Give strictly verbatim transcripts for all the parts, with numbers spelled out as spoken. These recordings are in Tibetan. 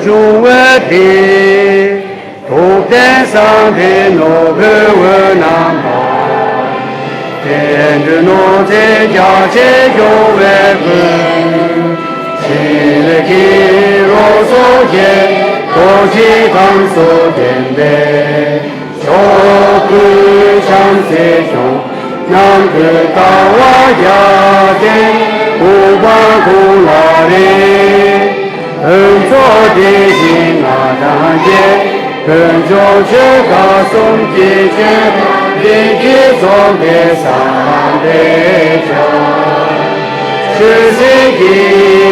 འབྱུང་བའི་དེ། ཐུབ་བསྟན་གསང་བའི་ནོར་བུའི་འོད་རྣམ་པ། བསྟན་འགྲོའི་ནོར་རྫས་རྒྱ་ཆེར་སྐྱོང་བའི་མགོན། ཕྲིན་ལས་ཀྱི་རོ་སོགས་རྒྱས། རྡོ་རྗེ་ཐང་སོགས་ལྡན་པའི། ཕྱོགས་ཀུན་བྱང་སེམས་སྐྱོང་། ནམ་མཁའི་ལྟ་བ་རྒྱལ་བསྟན། དབུ་འཕང་དགུང་ལ་རེག། ཕུན་ཚོགས་དེ་བཞིན་མངའ་ཐང་རྒྱས། ཕུན་ཚོགས་ཆོས་བཀའ་གསུམ་གྱི་སྤྱོད་པ། བདེ་སྐྱིད་འཛོམས་པའི་བསམ་པས་བྱ། ཆོས་སྲིད་ཀྱི་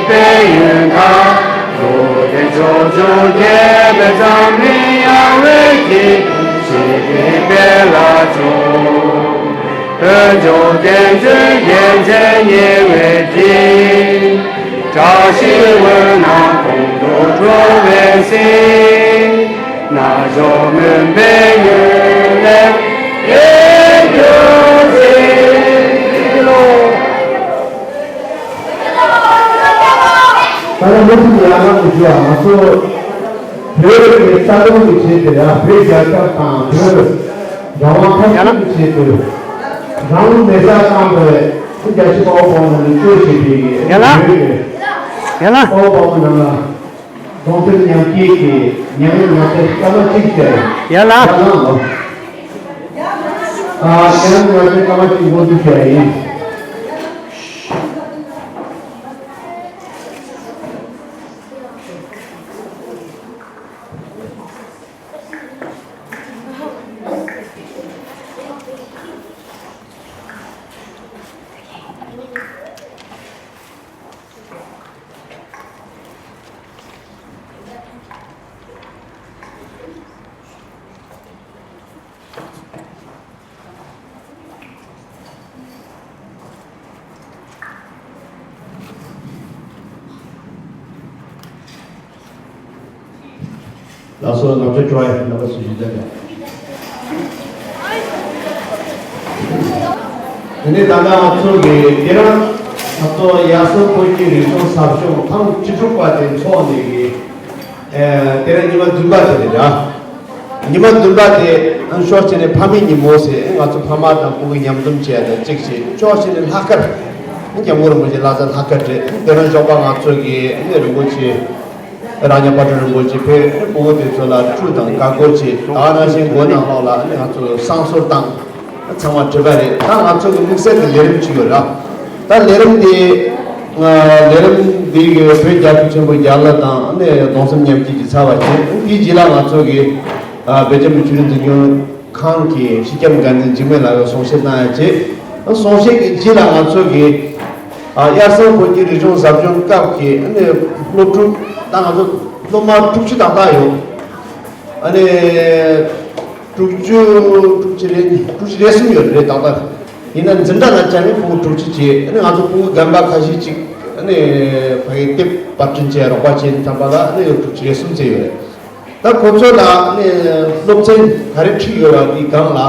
དཔལ་ཡོན་དང་། ལུས་རྟེན་ཕྱོགས་བཅུར་རྒྱས་པའི་འཛམ་གླིང་ཡངས་པའི་དཀྱིལ། ཞི་བདེའི་དཔལ་ལ་འབྱོར། དོན་འབྱུང་བསྟན་འཛིན་རྒྱལ་མཚན་ཉེ་བའི་དཀྱིལ། བཀྲ་ཤིས་འོད་སྣང་ཀུན་ཏུ་འཕྲོ་བའི་གསེང་། རྣལ་འབྱོར་མུན་པའི་གཡུལ་ལས་རྒྱལ་གྱུར་ཅིག། ད་ལྟ་མུ་མཐུད་ནས་ཡར་ལངས་ཞུ་བ། ང་ཚོ་བོད་ཀྱི་རྩ་དོན་གྱི་ཆེད་དུ་ཡང་བོད་རྒྱལ་ཁབ་དང་བོད་རང་དབང་འཐབ་རྩོད་ཀྱི་ཆེད་དུ་རང་ལུས་མེ་སྲེག་བཏང་བའི་རྒྱལ་གཅེས་དཔའ་བོ་དཔའ་མོ་ནང་ནས་བཅོལ་བྱས་པའི་ཡ་ལ། བོད་ཀྱི་ཡ་ལ། དཔའ་བོ་དཔའ་མོ་རྣམས་ལ་གདུང་སེམས་མཉམ་སྐྱེད་ཀྱི་ཉམས་མྱོང་ང་ཚོ་སྐར་མ་གཅིག་བྱས། ཡ་ལ། ཡ་ལ་ལོ། ཨ་ཉམས་མྱོང་ང་ཚོ་སྐར་མ་གཅིག་འགོ་འཛུགས་བྱས་ཡིན། ལགས་སོ། ལགས་སོ། ཇོ་ཡ་ལགས་སོ། ཞུ་དགོས། དེ་ནས་ད་ལྟ་ང་ཚོ་གི་དེ་རིང་ང་ཚོ་ཡར་སེང་བོད་ཀྱི་རིག་གཞུང་ཟབ་སྦྱོང་ཐེངས་བཅུ་དྲུག་པ་དེ་འཚོགས་ནས་གི། ཨེ། དེ་རིང་ཉི་མ་བདུན་པ་དེ་རེད་ར། ཉི་མ་བདུན་པ་དེ་ཕྱོགས་གཅིག་ནས་ཕ་མའི་ཉིན་མོ་ཟེར། ང་ཚོ་ཕ་མ་དང་སྤུ་གུ་མཉམ་འཛོམས་བྱས་ཡ་དང་གཅིག་བྱས། ཕྱོགས་གཅིག་ནས་ལྷག་དཀར་སྐྱབས་མགོན་རིན་པོ་ཆེ་བླ་གཟའ་ལྷག་དཀར་རེད། དེ་རིང་ཞོགས་པ་ང་ཚོ་གི་རིན་པོ་ཆེ་ར་ཉ་པ་ཏྲ་རིན་པོ་ཆེ་ཕེབས། སྤུ་གུ་དེ་ཚོ་ལ་ཁྲུས་དང་གར་སྐོར་བྱས། ད་ནང་བཞིན་མགོ་ནང་ལོགས་ལ་ང་ཚོ་བསང་གསོལ་བཏང་། ཚང་མ་གྲུབ་པ་རེད། ད་ང་ཚོ་གི་དམིགས་བསལ་གྱི་ལས་རིམ་ཅིག་ཡོད་ར། ད་ལས་རིམ་འདི། ལས་རིམ་འདི་གི་བོད་རྒྱལ་ཁབ་ཆེན་པོ་རྒྱལ་གླུ་དང་ནི་གདུང་སེམས་མཉམ་སྐྱེད་ཀྱི་ཚར་བ་བྱས། དེའི་རྗེས་ལ་ང་ཚོ་གི་བོད་རྒྱ་མི་ཆོས་རིག་འཛིན་སྐྱོང་ཁང་གི་སྤྱི་ཁྱབ་འགན་འཛིན་འཇིགས་མེད་ལགས་ཀྱིས་གསུང་བཤད་གནང་ཡ་བྱས། གསུང་བཤད་ཀྱི་རྗེས་ལ་ང་ཚོ་གི་དབྱར་གསེང་བོད་ཀྱི་རིག་གཞུང་ཟབ་སྦྱོང་སྐབས་ཀྱི་ནི་སློབ་ཕྲུག་ད་ང་ཚོ་སློབ་མ་དྲུག་ཅུ་ཏག་ཏག་ཡོད། ཨ་ནི། དྲུག་ཅུ། དྲུག་ཅུ་རེ་གཉིས། དྲུག་ཅུ་རེ་གསུམ་ཡོད་རེད་ཏག་ཏག། ཡིན་ན་འཛིན་གྲྭ་ནང་བཅར་ནས་སྤུ་གུ་དྲུག་ཅུ་བྱས། ཨ་ནི་ང་ཚོ་སྤུ་གུ་རྒན་པ་ཁ་ཤས་ཅིག་ཨ་ནི་ཕ་གི་དེབ་པར་སྐྲུན་བྱས་རོགས་པ་བྱས་ནས་ཐམ་པ་ལ་ཨ་ནི་དྲུག་ཅུ་རེ་གསུམ་ཙམ་ཡོད་རེད། ད་ཁོ་ཚོ་ལ་ཨ་ནི་སློབ་ཚན་ག་རེ་ཁྲིད་ཡོད་པ་དེའི་སྒང་ལ་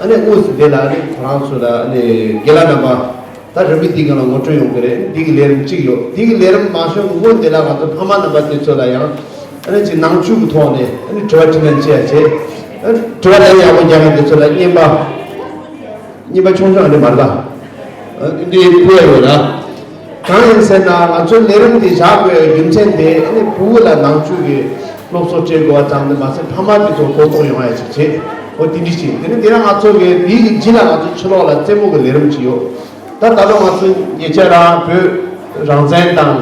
ཨ་ནི་དངོས་སུ་དེ་ལ་ཨ་ནི་ཁོ་རང་ཚོ་ལ་ཨ་ནི་རྒན་ལགས་རྣམ་པ། ད་རིམ་པས་དེའི་སྒང་ལ་ངོ་སྤྲོད་ཡོང་གི་རེད། འདི་གི་ལས་རིམ་གཅིག་ཡོད། འདི་གི་ལས་རིམ་མ་ཤོང་སྔོན་དེ་ལ་ང་ཚོ་ཕ་མ་རྣམ་པ་དེ་ཚོ་ལ་ཡང་ཨ་ནི་ཅིག་ནང་ཆོས་ཀྱི་ཐོག་ནས་ཨ་ནི་དྲི་བ་དྲིས་ལན་བྱེད་ཡ་བྱེད། ཨ་ནི་དྲི་བ་ལན་ཡག་པོ་རྒྱག་མཁན་དེ་ཚོ་ལ་རྔན་པ། རྔན་པ་ཆུང་ཆུང་ཨ་ནི་མ་རེད་པ། ཨ་ནི་འདི་ཕུལ་ཡ་ཡོད་ལ། གང་ཡིན་ཟེར་ན་ང་ཚོའི་ལས་རིམ་འདི་བཞག་དགོས་རྒྱུ་མཚན་དེ་ཨ་ནི་ཕྲུ་གུ་ལ་ནང་ཆོས་ཀྱི་སློབ་གསོ་སྤྲད་དགོས་པ་ཙམ་དུ་མ་ཟད་ཕ་མ་དེ་ཚོ་གོ་རྟོགས་ཡོང་ཡ་ཅིག་བྱེད། འོ་དེ་འདྲ་ཞིག་དེ་ནི་དེ་རིང་ང་ཚོ་གི་འདི་གི་རྗེས་ལ་ང་ཚོ་ཕྱི་ལོགས་ལ་རྩེད་མོ་གི་ལས་རིམ་ཅིག་ཡོད། ད་ད་དུང་ང་ཚོ་ཉེ་ཆར་རང་བོད་རང་བཙན་དང་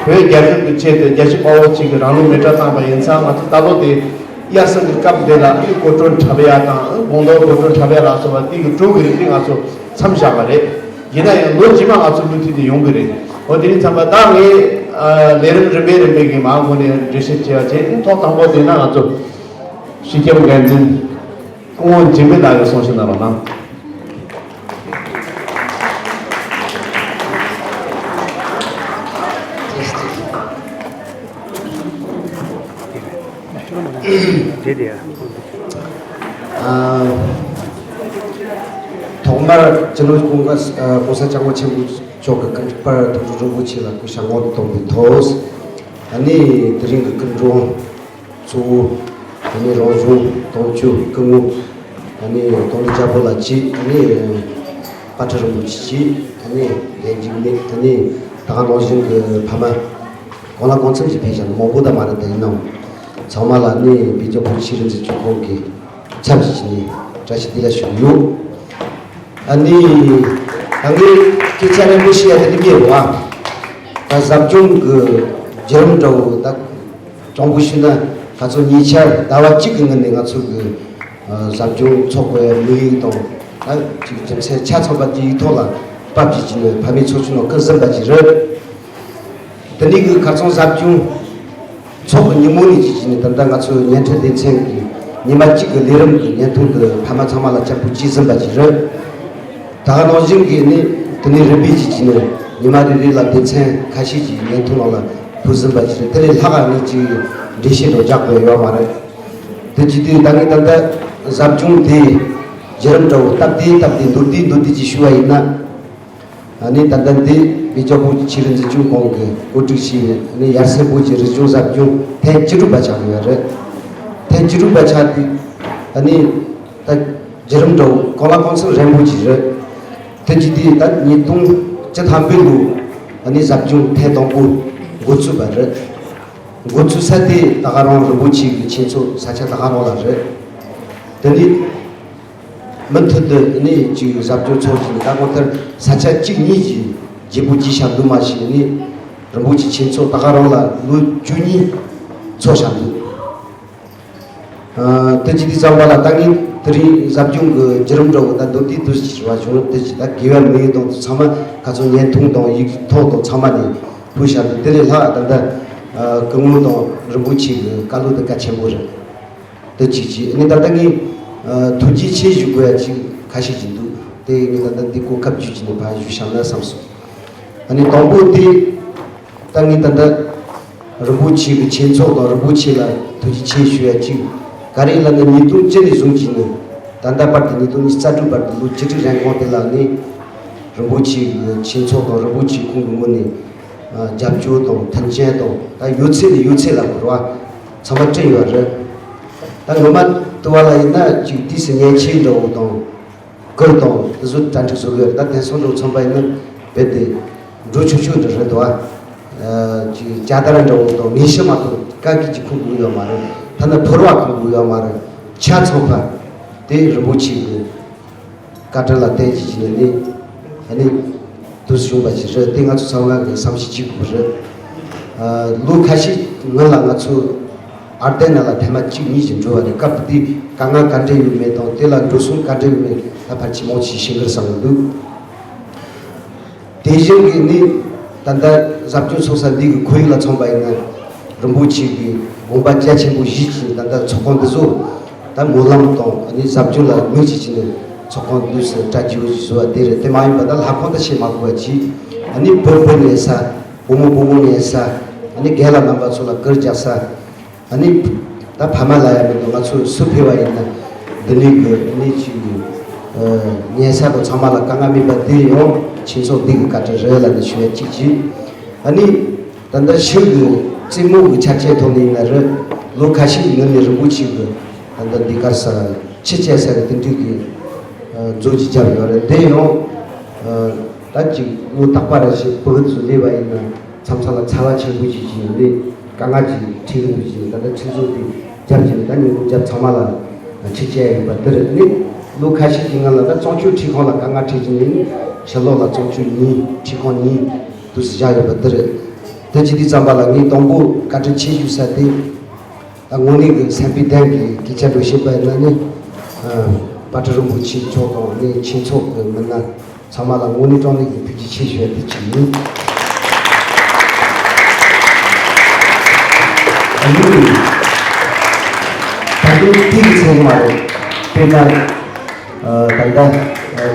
བོད་རྒྱལ་ཁབ་ཀྱི་ཆེད་དུ་རྒྱལ་གཅེས་དཔའ་བོ་གཅིག་གིས་རང་ལུས་མེ་སྲེག་བཏང་པ་ཡིན་ཙང་། ང་ཚོ་ད་ལོ་དེ་དབྱར་གསུམ་གྱི་སྐབས་འདི་ལ་སྐོར་བྲོ་འཁྲབ་ཡ་དང་དགོང་དག་སྐོར་བྲོ་འཁྲབ་ཡ་ལ་སོགས་པ་དེ་གི་བྲོ་གི་རིགས་དེ་ང་ཚོ་མཚམས་བཞག་པ་རེད། ཡིན་ན་ཡང་ལོ་རྗེས་མ་ང་ཚོ་མུ་མཐུད་དེ་ཡོང་གི་རེད། འོ་དེ་རིང་ཚང་མ་ད་ངས་ཨ་ལས་རིམ་རིམ་པས་རིམ་པས་ཀྱི་མ་འོངས་ནས་འགྲེལ་བཤད་བྱེད་པ་བྱེད། ཐོག་དང་པོ་དེ་ན་ང་ཚོ་སྤྱི་ཁྱབ་འགན་འཛིན་སྐུ་ངོ་འཇིགས་མེད་ལགས་ཀྱིས་གསུང་བཤད་གནང་རོགས་གནང་། དེ་དེ། ཨ། ཐོག་མར་སྤྱི་ནོར་༸གོང་ས་༸གོང་ས་༸སྐྱབས་མགོན་ཆེན་པོ་མཆོག་གི་བཀའ་དྲིན་པར་དོན་གྲུབ་རིན་པོ་ཆེ་ལ་སྐུ་ཞབས་ངོ་གདོང་པའི་ཐོག་ཨ་ནི་དེ་རིང་གི་སྐུ་མགྲོན་གཙོ་བོ་ཨ་ནི་རང་གཞུང་དོན་གཅོད་སྐུ་ངོ་ཨ་ནི་དོན་གྲུབ་རྒྱལ་པོ་ལགས་བཅས། ཨ་ནི་དཔལ་ཁྲི་རིན་པོ་ཆེ་བཅས། ཨ་ནི་ལས་འཇིགས་མེད། ཨ་ནི་ད་ག་ནང་བཞིན་གྱི་ཕ་མ་གང་ལ་གང་འཚམ་ཞིག་ཕེབས་ཤག་མང་པོ་ད་མ་རེད། དེ་ཡིན་ནའང་ཚང་མ་ལ་ཨ་ནི་བོད་རྒྱལ་ཁབ་ཆེས་རིག་འཛིན་སྐྱོང་ཁང་གི་ཚབ་ཞུས་ནས་བཀྲ་ཤིས་བདེ་ལེགས་ཞུ་གི་ཡོད། ཨ་ནི་ད་ངས་སྐད་ཆ་རིང་པོ་བཤད་ཡ་དེ་འདི་མེད་རེད་བ། ད་ཟབ་སྦྱོང་གི་བརྒྱུད་རིམ་འདྲ་བོ་ད་དྲང་པོ་ཞུས་ན་ང་ཚོ་ཉེ་ཆར་ཟླ་བ་གཅིག་གི་སྔོན་ནས་ང་ཚོ་གི་ཨ་ཟབ་སྦྱོང་འཚོགས་དགོས་ཡ་དམིགས་ཡུལ་དང་། ད་ཅིག་རྒྱུ་མཚན་ཆ་ཚང་པ་དེ་ཡིག་ཐོག་ལ་ཕབ་བྱས་བྱས་ནས་ཕ་མའི་ཚོགས་ཆུང་ནང་བསྐུར་ཟིན་པ་ཅིག་རེད། དེ་ནས་གི་ཁ་རྩང་ཟབ་སྦྱོང་འཚོགས་པའི་ཉིན་མོ་ནས་བྱས་བྱས་ནས་ད་ལྟ་ང་ཚོའི་སྙན་སྒྲོན་སྡེ་ཚན་གྱི་ཉི་མ་གཅིག་གི་ལས་རིམ་གྱི་བརྙན་ཐུང་དེ་ཕ་མ་ཚང་མ་ལ་སྤྱན་འབུལ་བྱས་ཟིན་པ་ཅིག་རེད། ད་ག་ནང་བཞིན་གྱི་ནི་དེ་ནས་རིམ་པས་བྱས་བྱས་ནས་ཉི་མ་རེ་རེ་ལ་སྡེ་ཚན་ཁ་ཤས་ཀྱི་བརྙན་ཐུང་ནང་ལ་ཕུལ་ཟིན་པ་ཅིག་རེད། དེ་ལས་ལྷག་ག་ངས་ཅིག་འགྲེལ་བཤད་འདྲ་རྒྱག་དགོས་ཡོད་མ་རེད། དེ་བྱས་དུས་ད་ངས་ད་ལྟ་ཟབ་སྦྱོང་དེ་བརྒྱུད་རིམ་འདྲ་བོ་སྟབས་བདེ་སྟབས་བདེ་མདོར་བསྡུས་མདོར་བསྡུས་ཀྱིས་ཞུ་བ་ཡིན་ན། ཨ་ནི་ད་ལྟ་འདི་བོད་རྒྱལ་ཁབ་ཆེས་རིག་འཛིན་སྐྱོང་ཁང་གིས་གོ་སྒྲིག་བྱས་པའི་ཨ་ནི་ཡར་སེང་སྤོ་སྐྱེས་རིག་གཞུང་ཟབ་སྦྱོང་ཐེངས་བཅུ་དྲུག་པ་ཆགས་ཡོད་རེད། ཐེངས་བཅུ་དྲུག་པ་ཆགས་དུས་ཨ་ནི་ད་བརྒྱུད་རིམ་འདྲ་བོ་གང་ལ་གང་འཚམ་རན་པོ་ཅིག་རེད། དེ་བྱས་དུས་ད་ཉིས་སྟོང་བཅུ་ཐམ་པའི་ལོ་ཨ་ནི་ཟབ་སྦྱོང་ཐེངས་དང་པོ་འགོ་ཚུགས་པ་རེད། འགོ་ཚུགས་ས་དེ་ད་ག་རང་རིན་པོ་ཆེ་གི་ཆོས་ཚོགས་ས་ཆ་ད་ག་རང་ལ་རེད། དེ་ནས་མུ་མཐུད་དུ་ནི་ཅིག་ཟབ་སྦྱོང་འཚོགས་ཀྱིན་ད་གང་ལྟར་ས་ཆ་གཅིག་གཉིས་ཀྱི་བརྗེ་པོ་བགྱིས་བཞག་འདུག་མ་གཞི་ནི་རིན་པོ་ཆེ་ཆོས་ཚོགས་ད་ག་རང་ལ་ལོ་བཅུ་གཉིས་འཚོགས་བཞག་འདུག་ཨ་དེ་བྱས་དུས་ཙམ་པ་ལ་ད་ངས་དེ་རིང་ཟབ་སྦྱོང་གི་བརྒྱུད་རིམ་འདྲ་བོ་ད་མདོར་བསྡུས་དུ་ཞིག་ཞུ་བ་བྱུང་། དེ་བྱས་ད་དགེ་བའི་དམིགས་ཡུལ་དང་དུ་ཚང་མ་ཁ་ཚོན་བརྙན་ཐུང་དང་ཡིག་ཐོག་དང་ཚང་མ་ནས་ཕུལ་བཞག་འདུག་དེ་ལས་ལྷག་ད་ལྟ་ཨ་སྐུ་ངོ་དང་རིན་པོ་ཆེ་གི་བཀའ་སློབ་དེ་གལ་ཆེན་པོ་རེད། དེ་གཅིག་བྱས་ནས་ད་ལྟ་ངས་ཨ་ཐུགས་རྗེ་ཆེ་ཞུ་དགོས་ཡ་གཅིག་ཁ་ཤས་ཅིག་འདུག་དེ་ངས་ད་ལྟ་འདི་གོ་སྐབས་བརྒྱུད་བྱས་ནས་ཕར་ཞུ་བཞག་ན་བསམ་སོང་། ཨ་ནི་དང་པོ་དེ་ད་ངས་ད་ལྟ་རིན་པོ་ཆེ་གི་ཆོས་ཚོགས་དང་རིན་པོ་ཆེ་ལ་ཐུགས་རྗེ་ཆེ་ཞུ་ཡ་གཅིག་ག་རེ་ལབ་ན་ཉིས་སྟོང་བཅུ་ནས་བཟུང་བྱས་ནས་ད་ལྟ་བར་དུ་ཉིས་སྟོང་ཉི་ཤུ་རྩ་དྲུག་བར་དུ་ལོ་བཅུ་དྲུག་རིང་གོང་དེ་ལ་ནི་རིན་པོ་ཆེ་གི་ཆོས་ཚོགས་དང་རིན་པོ་ཆེ་ཁོང་གི་ངོས་ནས་ཨ་རྒྱབ་སྐྱོར་དང་མཐུན་རྐྱེན་དང་ད་ཡོད་ཚད་ནས་ཡོད་ཚད་ལ་བསྐུར་བ་ཚང་མ་བསྐྲུན་ཡོད་རེད། ད་ངོ་མ་བསྡུ་བ་ལ་ཡིན་ན་ཅིག་དུས་སུ་མཉེན་ཆས་འདྲ་བོ་དང་གུར་དང་དེ་ཚོ་གྲ་སྒྲིག་བཟོ་གི་ཡོད་རེད། ད་དེང་སང་འདྲ་བོ་མཚོན་པ་ཡིན་ན་རྦད་དེ་འགྲོ་ཆོག་ཆོག་འདྲ་རེད་དོ། ཨ་ཅིག་ཇ་དར་འདྲ་བོ་དང་ངན་ཤིང་མ་གཏོགས་ག་གི་ཅིག་ཁུག་དགོས་ཡོད་མ་རེད། ཐ་ན་ཕོར་བ་ཁུག་དགོས་ཡོད་མ་རེད། ཆ་ཚང་ཕར་དེ་རིན་པོ་ཆེ་གི་བཀའ་དྲིན་ལ་བརྟེན་བྱས་བྱས་ནས་ནི་ཨ་ནི་དུས་སུ་བྱུང་བ་ཞིག་རེད། དེ་ང་ཚོ་ཚང་མ་གི་བསམ་ཤེས་གཅིག་པུ་རེད། ཨ་ལོ་ཁ་ཤས་སྔོན་ལ་ང་ཚོ་ཨར་ཏེ་ན་ལ་ཐེངས་མ་གཅིག་གཉིས་ཅིག་འགྲོ་བ་རེད། སྐབས་དེ་དཀའ་ངལ་ག་འདྲ་ཡོད་མེད་དང་དེ་ལ་འགྲོ་སོང་ག་འདྲ་ཡོད་མེད་ད་ཕལ་ཆེར་མང་ཆེ་ཤེས་ཀྱི་རེད་བསམ་གྱི་འདུག་དེ་བཞིན་གྱི་ནི་ད་ལྟ་ཟབ་སྦྱོང་ཚོགས་ས་འདི་གི་ཁོར་ཡུག་ལ་མཚོན་པ་ཡིན་ན་རིན་པོ་ཆེ་གི་དགོངས་པ་རྒྱ་ཆེན་པོ་བཞེས་ཀྱིན་ད་ལྟ་ཚོགས་ཁང་འདི་ཚོ་ད་སྨོན་ལམ་དང་ཨ་ནི་ཟབ་སྦྱོང་ལ་དམིགས་བྱས་ཀྱི་ནི་ཚོགས་ཁང་འདུས་སུ་གྲ་རྒྱས་པོ་ཞིག་བཟོ་བ་དེ་རེད། དེ་མ་ཡིན་པ་ད་ལྷ་ཁང་ད་བཤད་མ་དགོས་པ་ཅིག་ཨ་ནི་བུ་བུ་ཉལ་ས་བུ་མོ་བུ་མོ་ཉལ་ས་ཨ་ནི་རྒན་ལགས་རྣམ་པ་ཚོ་ལ་གུར་རྒྱག་ས། ཨ་ནི་ད་ཕ་མ་ལ་ཡང་མི་འདུག་ང་ཚོ་སུ་ཕེབས་པ་ཡིན་ན་འདི་ནས་གི་ཨ་ནི་ཅིག་ཨ་ཉལ་ས་དང་ཚང་མ་ལ་དཀའ་ངལ་མེད་པ་དེ་ཡང་ཁྱེད་ཚོ་འདི་གི་བཀའ་དྲིན་རེད་ལབ་ནས་ཞུ་ཡ་གཅིག་བྱས། ཨ་ནི་ད་ལྟ་ཕྱི་གི་རྩེད་མོ་གི་ཆ་རྐྱེན་ཐོག་ནས་ཡིན་ན་རེད། ལོ་ཁ་ཤས་ཀྱི་སྔོན་ནས་རིན་པོ་ཆེ་གི་ད་ལྟ་འདི་གར་ས་ཆུ་བཅད་ས་གི་དེ་འདྲའི་གི་ཨ་མཛོད་ཅིག་བརྒྱབ་ཡོད་རེད། དེ་ཡང་ཨ་ད་ཅིག་ལོ་རྟག་པར་ཞིག་བུ་གུ་ཚོ་སླེབས་པ་ཡིན་ན་མཚམས་མཚམས་ལ་ཚ་བ་ཆེན་པོ་ཞིག་ཅིག་ཡོད་རེད། དཀའ་ངལ་ཅིག་འཕྲད་ཀྱི་འདུག་ཅིང་ད་ལྟ་ཁྲིམས་བཟོ་དེ་རྒྱབ་ཀྱི་ད་ཉིན་གུང་རྒྱབ་ཚང་མ་ལ་ཁྲིད་བྱས་ཡོད་པ་འདི་རེད། ནི་ལོ་ཁ་ཤས་ཀྱི་སྔོན་ལ་ད་གཙང་ཆུ་ཁྲིད་ཁང་ལ་དཀའ་ངལ་འཕྲད་ཀྱི་ནི་ཕྱི་ལོགས་ལ་གཙང་ཆུ་གཉིས་ཁྲིད་ཁང་གཉིས་དུས་སུ་བཞག་ཡོད་པ་འདི་རེད། དེ་ཅི་དུས་ཙམ་པ་ལ་ངས་དང་པོ་བཀའ་དྲིན་ཆེ་ཞུ་ས་དེ་ད་དངོས་གནས་ཀྱི་སེམས་པའི་གཏིང་གི་སྐད་ཆ་འགྲོ་བཤད་པ་ཡིན་ན་ནི་དཔལ་སྤྲུལ་རིན་པོ་ཆེ་མཆོག་དང་ནི་ཆོས་ཚོགས་ཀྱི་མི་སྣ། ཚང་མ་ལ་དངོས་གནས་དྲང་གནས་ཀྱི་ཐུགས་རྗེ་ཆེ་ཞུ་ཡ་དེ་གཅིག་ཡིན། ཨ་ནི་ད་དུང་དེ་གི་ཚད་མ་རེད། དཔེར་ན་ད་ལྟ་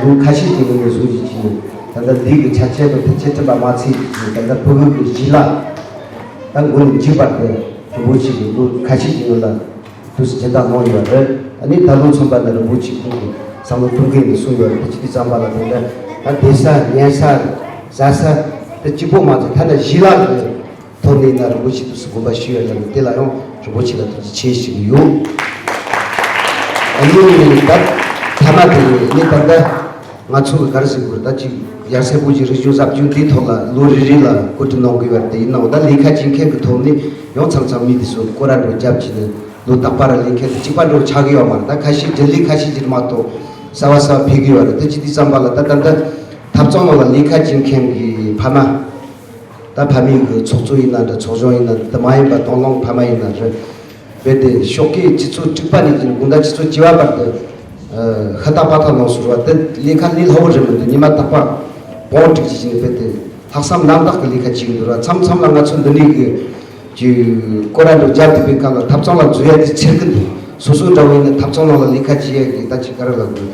ལོ་ཁ་ཤས་ཀྱི་སྔོན་ནས་བཟུང་བྱས་ཀྱི་ད་ལྟ་འདི་གི་ཆ་རྐྱེན་དང་ཐུགས་རྗེ་སྤྲིན་པ་མ་ཚད་ཀྱི་ད་ལྟ་ཕྲུ་གུ་གི་གཞི་ལ་ད་མགོ་ནས་མཇུག་བར་དུ་རིན་པོ་ཆེ་གི་ལོ་ཁ་ཤས་ཀྱི་སྔོན་ལ། དུས་སུ་སྦྱིན་བདག་གནང་ཡོད་རེད། ཨ་ནི་ད་ལོ་མཚོན་པ་ན་རིན་པོ་ཆེ་ཁོང་གི་བསམ་བློ་གཏོང་གི་ནས་གསུངས་ཡོད་རེད། དེ་ཅི་དུས་ཙམ་པ་ལ་དེ་འདྲ་ད་བསྡད་ས་ཉལ་ས་ཟ་ས་དེ་གཅིག་པོ་མ་ཚད་ཐ་ན་ཞི་ལ་གི་ ཐོག་ནས་ཡིན་ན་རིན་པོ་ཆེ་དུས་སུ་དགོངས་པ་ཞུས་ཡོད་ལ་ནི་དེ་ལ་ཡང་རིན་པོ་ཆེ་ལ་ཐུགས་རྗེ་ཆེ་ཞུ་གི་ཡོད། ཨ་ནི་ད་མཐའ་མ་དེ་ནི་ད་ལྟ་ང་ཚོ་གི་ག་རེ་ཟེར་དགོས་རེད། ད་ཅིག་ཡར་སེར་པོ་གི་རིག་གཞུང་ཟབ་སྦྱོང་དེའི་ཐོག་ལ་ལོ་རེ་རེ་ལ་བཀོད་སྒྲིག་གནང་དགོས་པ་དེ་ཡིན་ནའང་ད་ལས་ཀ་བྱེད་མཁན་གྱི་ཐོག་ནས་ཡང་མཚམས་མཚམས་མི་དེ་ཚོ་སྐོར་ར་འགྲོ་རྒྱབ་ཀྱི་ནི་ལོ་རྟག་པར་ལས་མཁན་དེ་གཅིག་པ་འགྲོ་ཆགས་ཀྱི་ཡོད་མ་རེད། ད་ཁ་ཤས་རྒྱུན་ལས་ཁ་ཤས་ཅིག་མ་གཏོགས་གསར་བ་གསར་བ་ཕེབས་ཀྱི་ཡོད་རེད། དེ་ཅི་དུས་ཙམ་པ་ལ་ད་ད་ལྟ་ཐབ་ཚང་ནང་ལ་ལས་ཀ་བྱེད་མཁན་གྱི་ཕ་མ། ད་ཕ་མེས་ཀྱི་ཚོགས་གཙོ་ཡིན་ན་འདྲ་ཚོགས་གཞོན་ཡིན་ན་འདྲ་དེ་མ་ཡིན་པ་དོན་ལོང་ཕ་མ་ཡིན་ན་རེད། རྦད་དེ་ཤོག་ཁའི་སྤྱི་ཚོགས་དྲུག་པ་ནས་ཀྱི་དགོང་དག་སྤྱི་ཚོགས་བཅུ་པ་བར་དུ་ཤ་སྟག་པ་ཐག་ནང་སོར་བ་དེ་ལས་ཀ་ལས་སླ་བོ་རེད་མི་འདུག་ཉི་མ་རྟག་པར་བོང་སྒྲིག་ཅིག་བྱས་ནས་རྦད་དེ་ལྷག་བསམ་རྣམ་དག་གི་ལས་ཀ་བྱེད་ཀྱི་འདུག་ར། མཚམས་མཚམས་ལ་ང་ཚོ་འདི་ནས་ཀྱི་ཀྱི་སྐོར་ར་འགྲོ་རྒྱབ་དེ་པའི་སྐབས་ལ་ཐབ་ཚང་ལ་འཛུལ་ཡ་དེ་འཚེར་གི་འདུག་སོ་སོ་འདྲ་བོ་ཡིན་ན་ཐབ་ཚང་ནང་ལ་ལས་ཀ་བྱེད་ཡ་གི་ད་ཅིག་ག་རེ་ལབ་དགོས།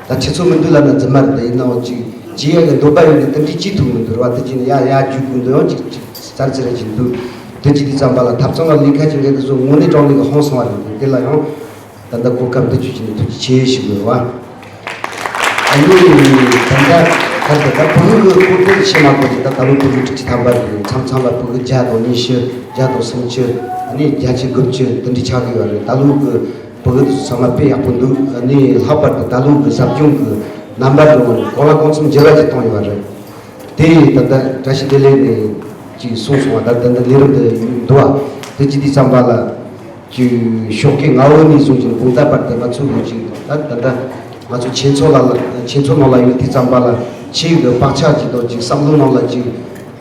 ད་ཁྱེད་ཚོ་མི་འདུག་ལབ་ན་རྫུན་མ་རེད། ད་ཡིན་ནའང་ཅིག་བྱེད་ཡ་གི་འདོད་པ་ཡོད་ནི་དེ་འདྲའི་ཅིག་ཐུག་མི་འདུག་ར། བ་དེ་ཅིག་ནི་ཡ་ཡ་རྒྱུག་དགོས་འདུག་ཡང་ཅིག་ཅིག་ཙར་ཙི་ར་ཅིག་འདུག་དེ་ཅིག་དུས་ཙམ་པ་ལ་ཐབ་ཚང་ལ་ལས་ཀ་བྱེད་མཁན་དེ་ཚོ་དངོས་གནས་དྲང་གནས་ཀྱི་ཧང་སང་བ་རེད་འདུག་དེ་ལ་ཡང་ད་ལྟ་གོ་སྐབས་འདི་ཅིག་བྱས་ནས་ཐུགས་རྗེ་ཆེ་ཞུ་དགོས་ར། ཨ་ནི་ད་ལྟ་ད་ལྟ་ཕྲུ་གུ་གི་སྐོར་དེ་ཆེ་མ་དགོས་ཀྱི་ད་ད་ལོ་ཕྲུ་གུ་དྲུག་ཅུ་ཐམ་པ་རེད། མཚམས་མཚམས་ལ་ཕྲུ་གུ་བརྒྱ་དང་ཉི་ཤུ་བརྒྱ་དང་སུམ་ཅུ་ཨ་ནི་བརྒྱད་ཅུ་དགུ་བཅུ་དེ་འདྲ་ཆགས་ཀྱི་ཡོད་རེད། ད་ལོ་གི་བོད་ཡིག་དེ་ཚོ་ཚང་མ་དཔེ་ཡག་པོ་འདུག་ཨ་ནི་ལྷག་པར་དུ་ད་ལོ་གི་ཟབ་སྦྱོང་གི་རྣམ་པ་འདྲ་བོ་གང་ལ་གང་འཚམ་འགྱུར་བ་ཅིག་བཏང་ཡོད་པ་རེད། དེ་ཡིས་ད་ལྟ་བཀྲ་ཤིས་བདེ་ལེགས་ནས་ཅིག་གསུངས་སོང་བ། ད་ད་ལྟ་ལས་རིམ་དེ་ཡིན་འདུག་བ། དེ་ཅི་དུས་ཙམ་པ་ལ་ཅིག་ཞོགས་ཀའི་སྔ་བོ་ནས་བཟུང་ཅིག་དགོང་དག་བར་དུ་ང་ཚོ་ལོ་ཅིག་ད་ད་ལྟ་ང་ཚོ་ཆོས་ཚོགས་ལ་ཆོས་ཚོགས་ནང་ལ་ཡོད་དུས་ཙམ་པ་ལ་ཆོས་ཀྱི་བག་ཆགས་ཅིག་དང་ཅིག་བསམ་བློ་ནང་ལ་ཅིག་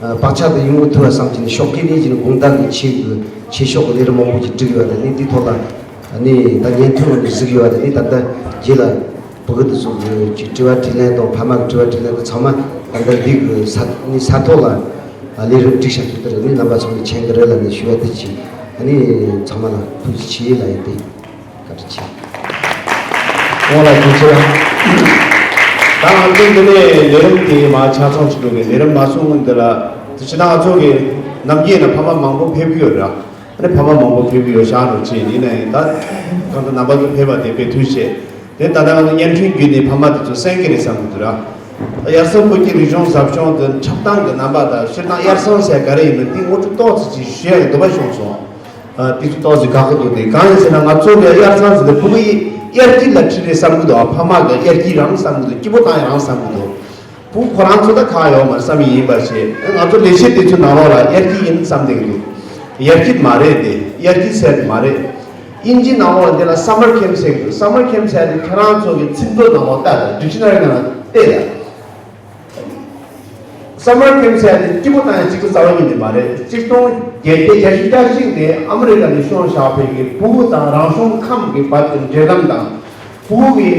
བག་ཆགས་དེ་ཡོང་གི་ཐུབ་པ་བསམ་གྱི་ནས་ཞོགས་ཀའི་ནས་ཅིག་དགོང་དག་གི་ཆོས་ཀྱི་ཆོས་ཕྱོགས་ཀྱི་ལས་རིམ་མང་པོ་ཅིག་བསྒྲིགས་ཡོད་རེད། ནས་དེའི་ཐོག་ལ་ནས་ད་བརྙན་ཐུང་ནང་ནས་གཟིགས་ཡོད་རེད། ནས་ད་ལྟ་རྗེས་ལ་བུ་གུ་དེ་ཚོ་གི་ཅིག་དྲི་བ་དྲིས་ལན་དང་ཕ་མ་གི་དྲི་བ་དྲིས་ལན་དང་ཚང་མ་ད་ལྟ་འདི་གི་ས་ནས་ས་ཐོག་ལ་ལས་རིམ་བསྒྲིགས་བཞག་ཐུབ་དེ་རེད། ནས་རྣམ་པ་ཚོ་ནས་མཁྱེན་གི་རེད་ལབ་ནས་ཞུ་བ་དེ་ཅིག་ཨ་ནི་ཚང་མ་ལ་ཐུགས་རྗེ་ཆེ་ལབ་ཡིན་ཏེ། བཀའ་དྲིན་ཆེ། ཁོང་ལ་ཐུགས་རྗེ་ཆེ། ད་ང་ཚོ་འདི་ནས་ལས་རིམ་དེ་མར་ཆ་ཚང་བྱེད་འགྲོ་གི་ལས་རིམ་མ་སོང་སྔོན་འདི་ལ་དེ་ཕྱི་ནང་ང་ཚོ་གི་ནམ་རྒྱུན་ན་ཕ་མ་མང་པོ་ཕེབས་ཀྱི་ཡོད་ར། ཨ་ནི་ཕ་མ་མང་པོ་ཕེབས་ཀྱི་ཡོད་ཤག་འགྲོ་ཆེ་ཡིན་ནའི་ད་གང་ལྟར་རྣམ་པ་ཚོ་ཕེབས་པ་དེ་དཔེ་ཐུགས་རྗེ་ཆེ། དེ་ད་ལྟ་ང་ཚོ་བརྙན་འཕྲིན་བརྒྱུད་ནས་ཕ་མ་དེ་ཚོ་གསན་གི་རེད་བསམ་གི་འདུག་ར། ཡར་སེར་པོ་གི་རིག་གཞུང་ཟབ་སྦྱོང་དེ་འཁྲབ་སྟངས་ཀྱི་རྣམ་པ་དང་སྤྱིར་བཏང་དབྱར་གསང་ཟེར་ག་རེ་ཡིན་མིན་དེ་ངོ་སྤྲོད་ཏོག་ཙམ་ཅིག་ཞུ་ཡག་གི་འདོད་པ་བྱུང་སོང་། ཨ། དེ་ཚོ་ཏོག་ཙམ་དགའ་པོ་འདུག་དེ་གང་ཡིན་ཟེར་ན་ང་ཚོ་གི་དབྱར་གསང་ཟེར་དུས་ཕྲུ་གུ་ཡི་དབྱར་སྐྱིད་ལ་ཁྲིད་རེད་བསམ་གི་འདུག་ཕ་མ་གི་དབྱར་སྐྱིད་རང་བསམ་གི་འདུག་སྐྱིད་པོ་བཏང་ཡག་རང་བསམ་གི་འདུག་ཕྲུ་གུ་ཁོ་རང་ཚོ་ད་ཁག་ཡོད་མ་རེད་བསམ་ཡིན་པ་བྱས། ང་ཚོ་ལས་བྱེད་དེ་ཚོའི་ནང་ལོགས་ལ་དབྱར་སྐྱིད་ཡིན་བསམ་བསྡད་གི་འདུག་དབྱར་སྐྱིད་མ་རེད་དེ། དབྱར་སྐྱིད་ཟེར་དེ་མ་རེད། དབྱིན་ཇིའི་ནང་ལོགས་ལ་འདི་ལ་summer camp ཟེར་གི་འདུག summer camp ཟེར་དེ་ཁྱེད་རང་ཚོ་གི་ཚིག་མཛོད་ནང་ལོགས་ལྟ་དང་dictionary ནང་ལ་བལྟས་ཡ། summer camp ཟེར་དེ་སྐྱིད་པོ་བཏང་ཡག་གཅིག་པུ་རྩ་བ་ཉིད་ནས་མ་རེད། གཅིག་སྟོང་བརྒྱད་བརྒྱ་བརྒྱད་ཅུ་གྱ་གཅིག་ནས་ཨ་མི་རི་ཀ་ནས་བྱུང་བཞག་པའི་གི་ཕྲུ་གུ་དང་རང་བྱུང་ཁམས་ཀྱི་བར་གྱི་འབྲེལ་ལམ་དང་། ཕྲུ་གུ་གི་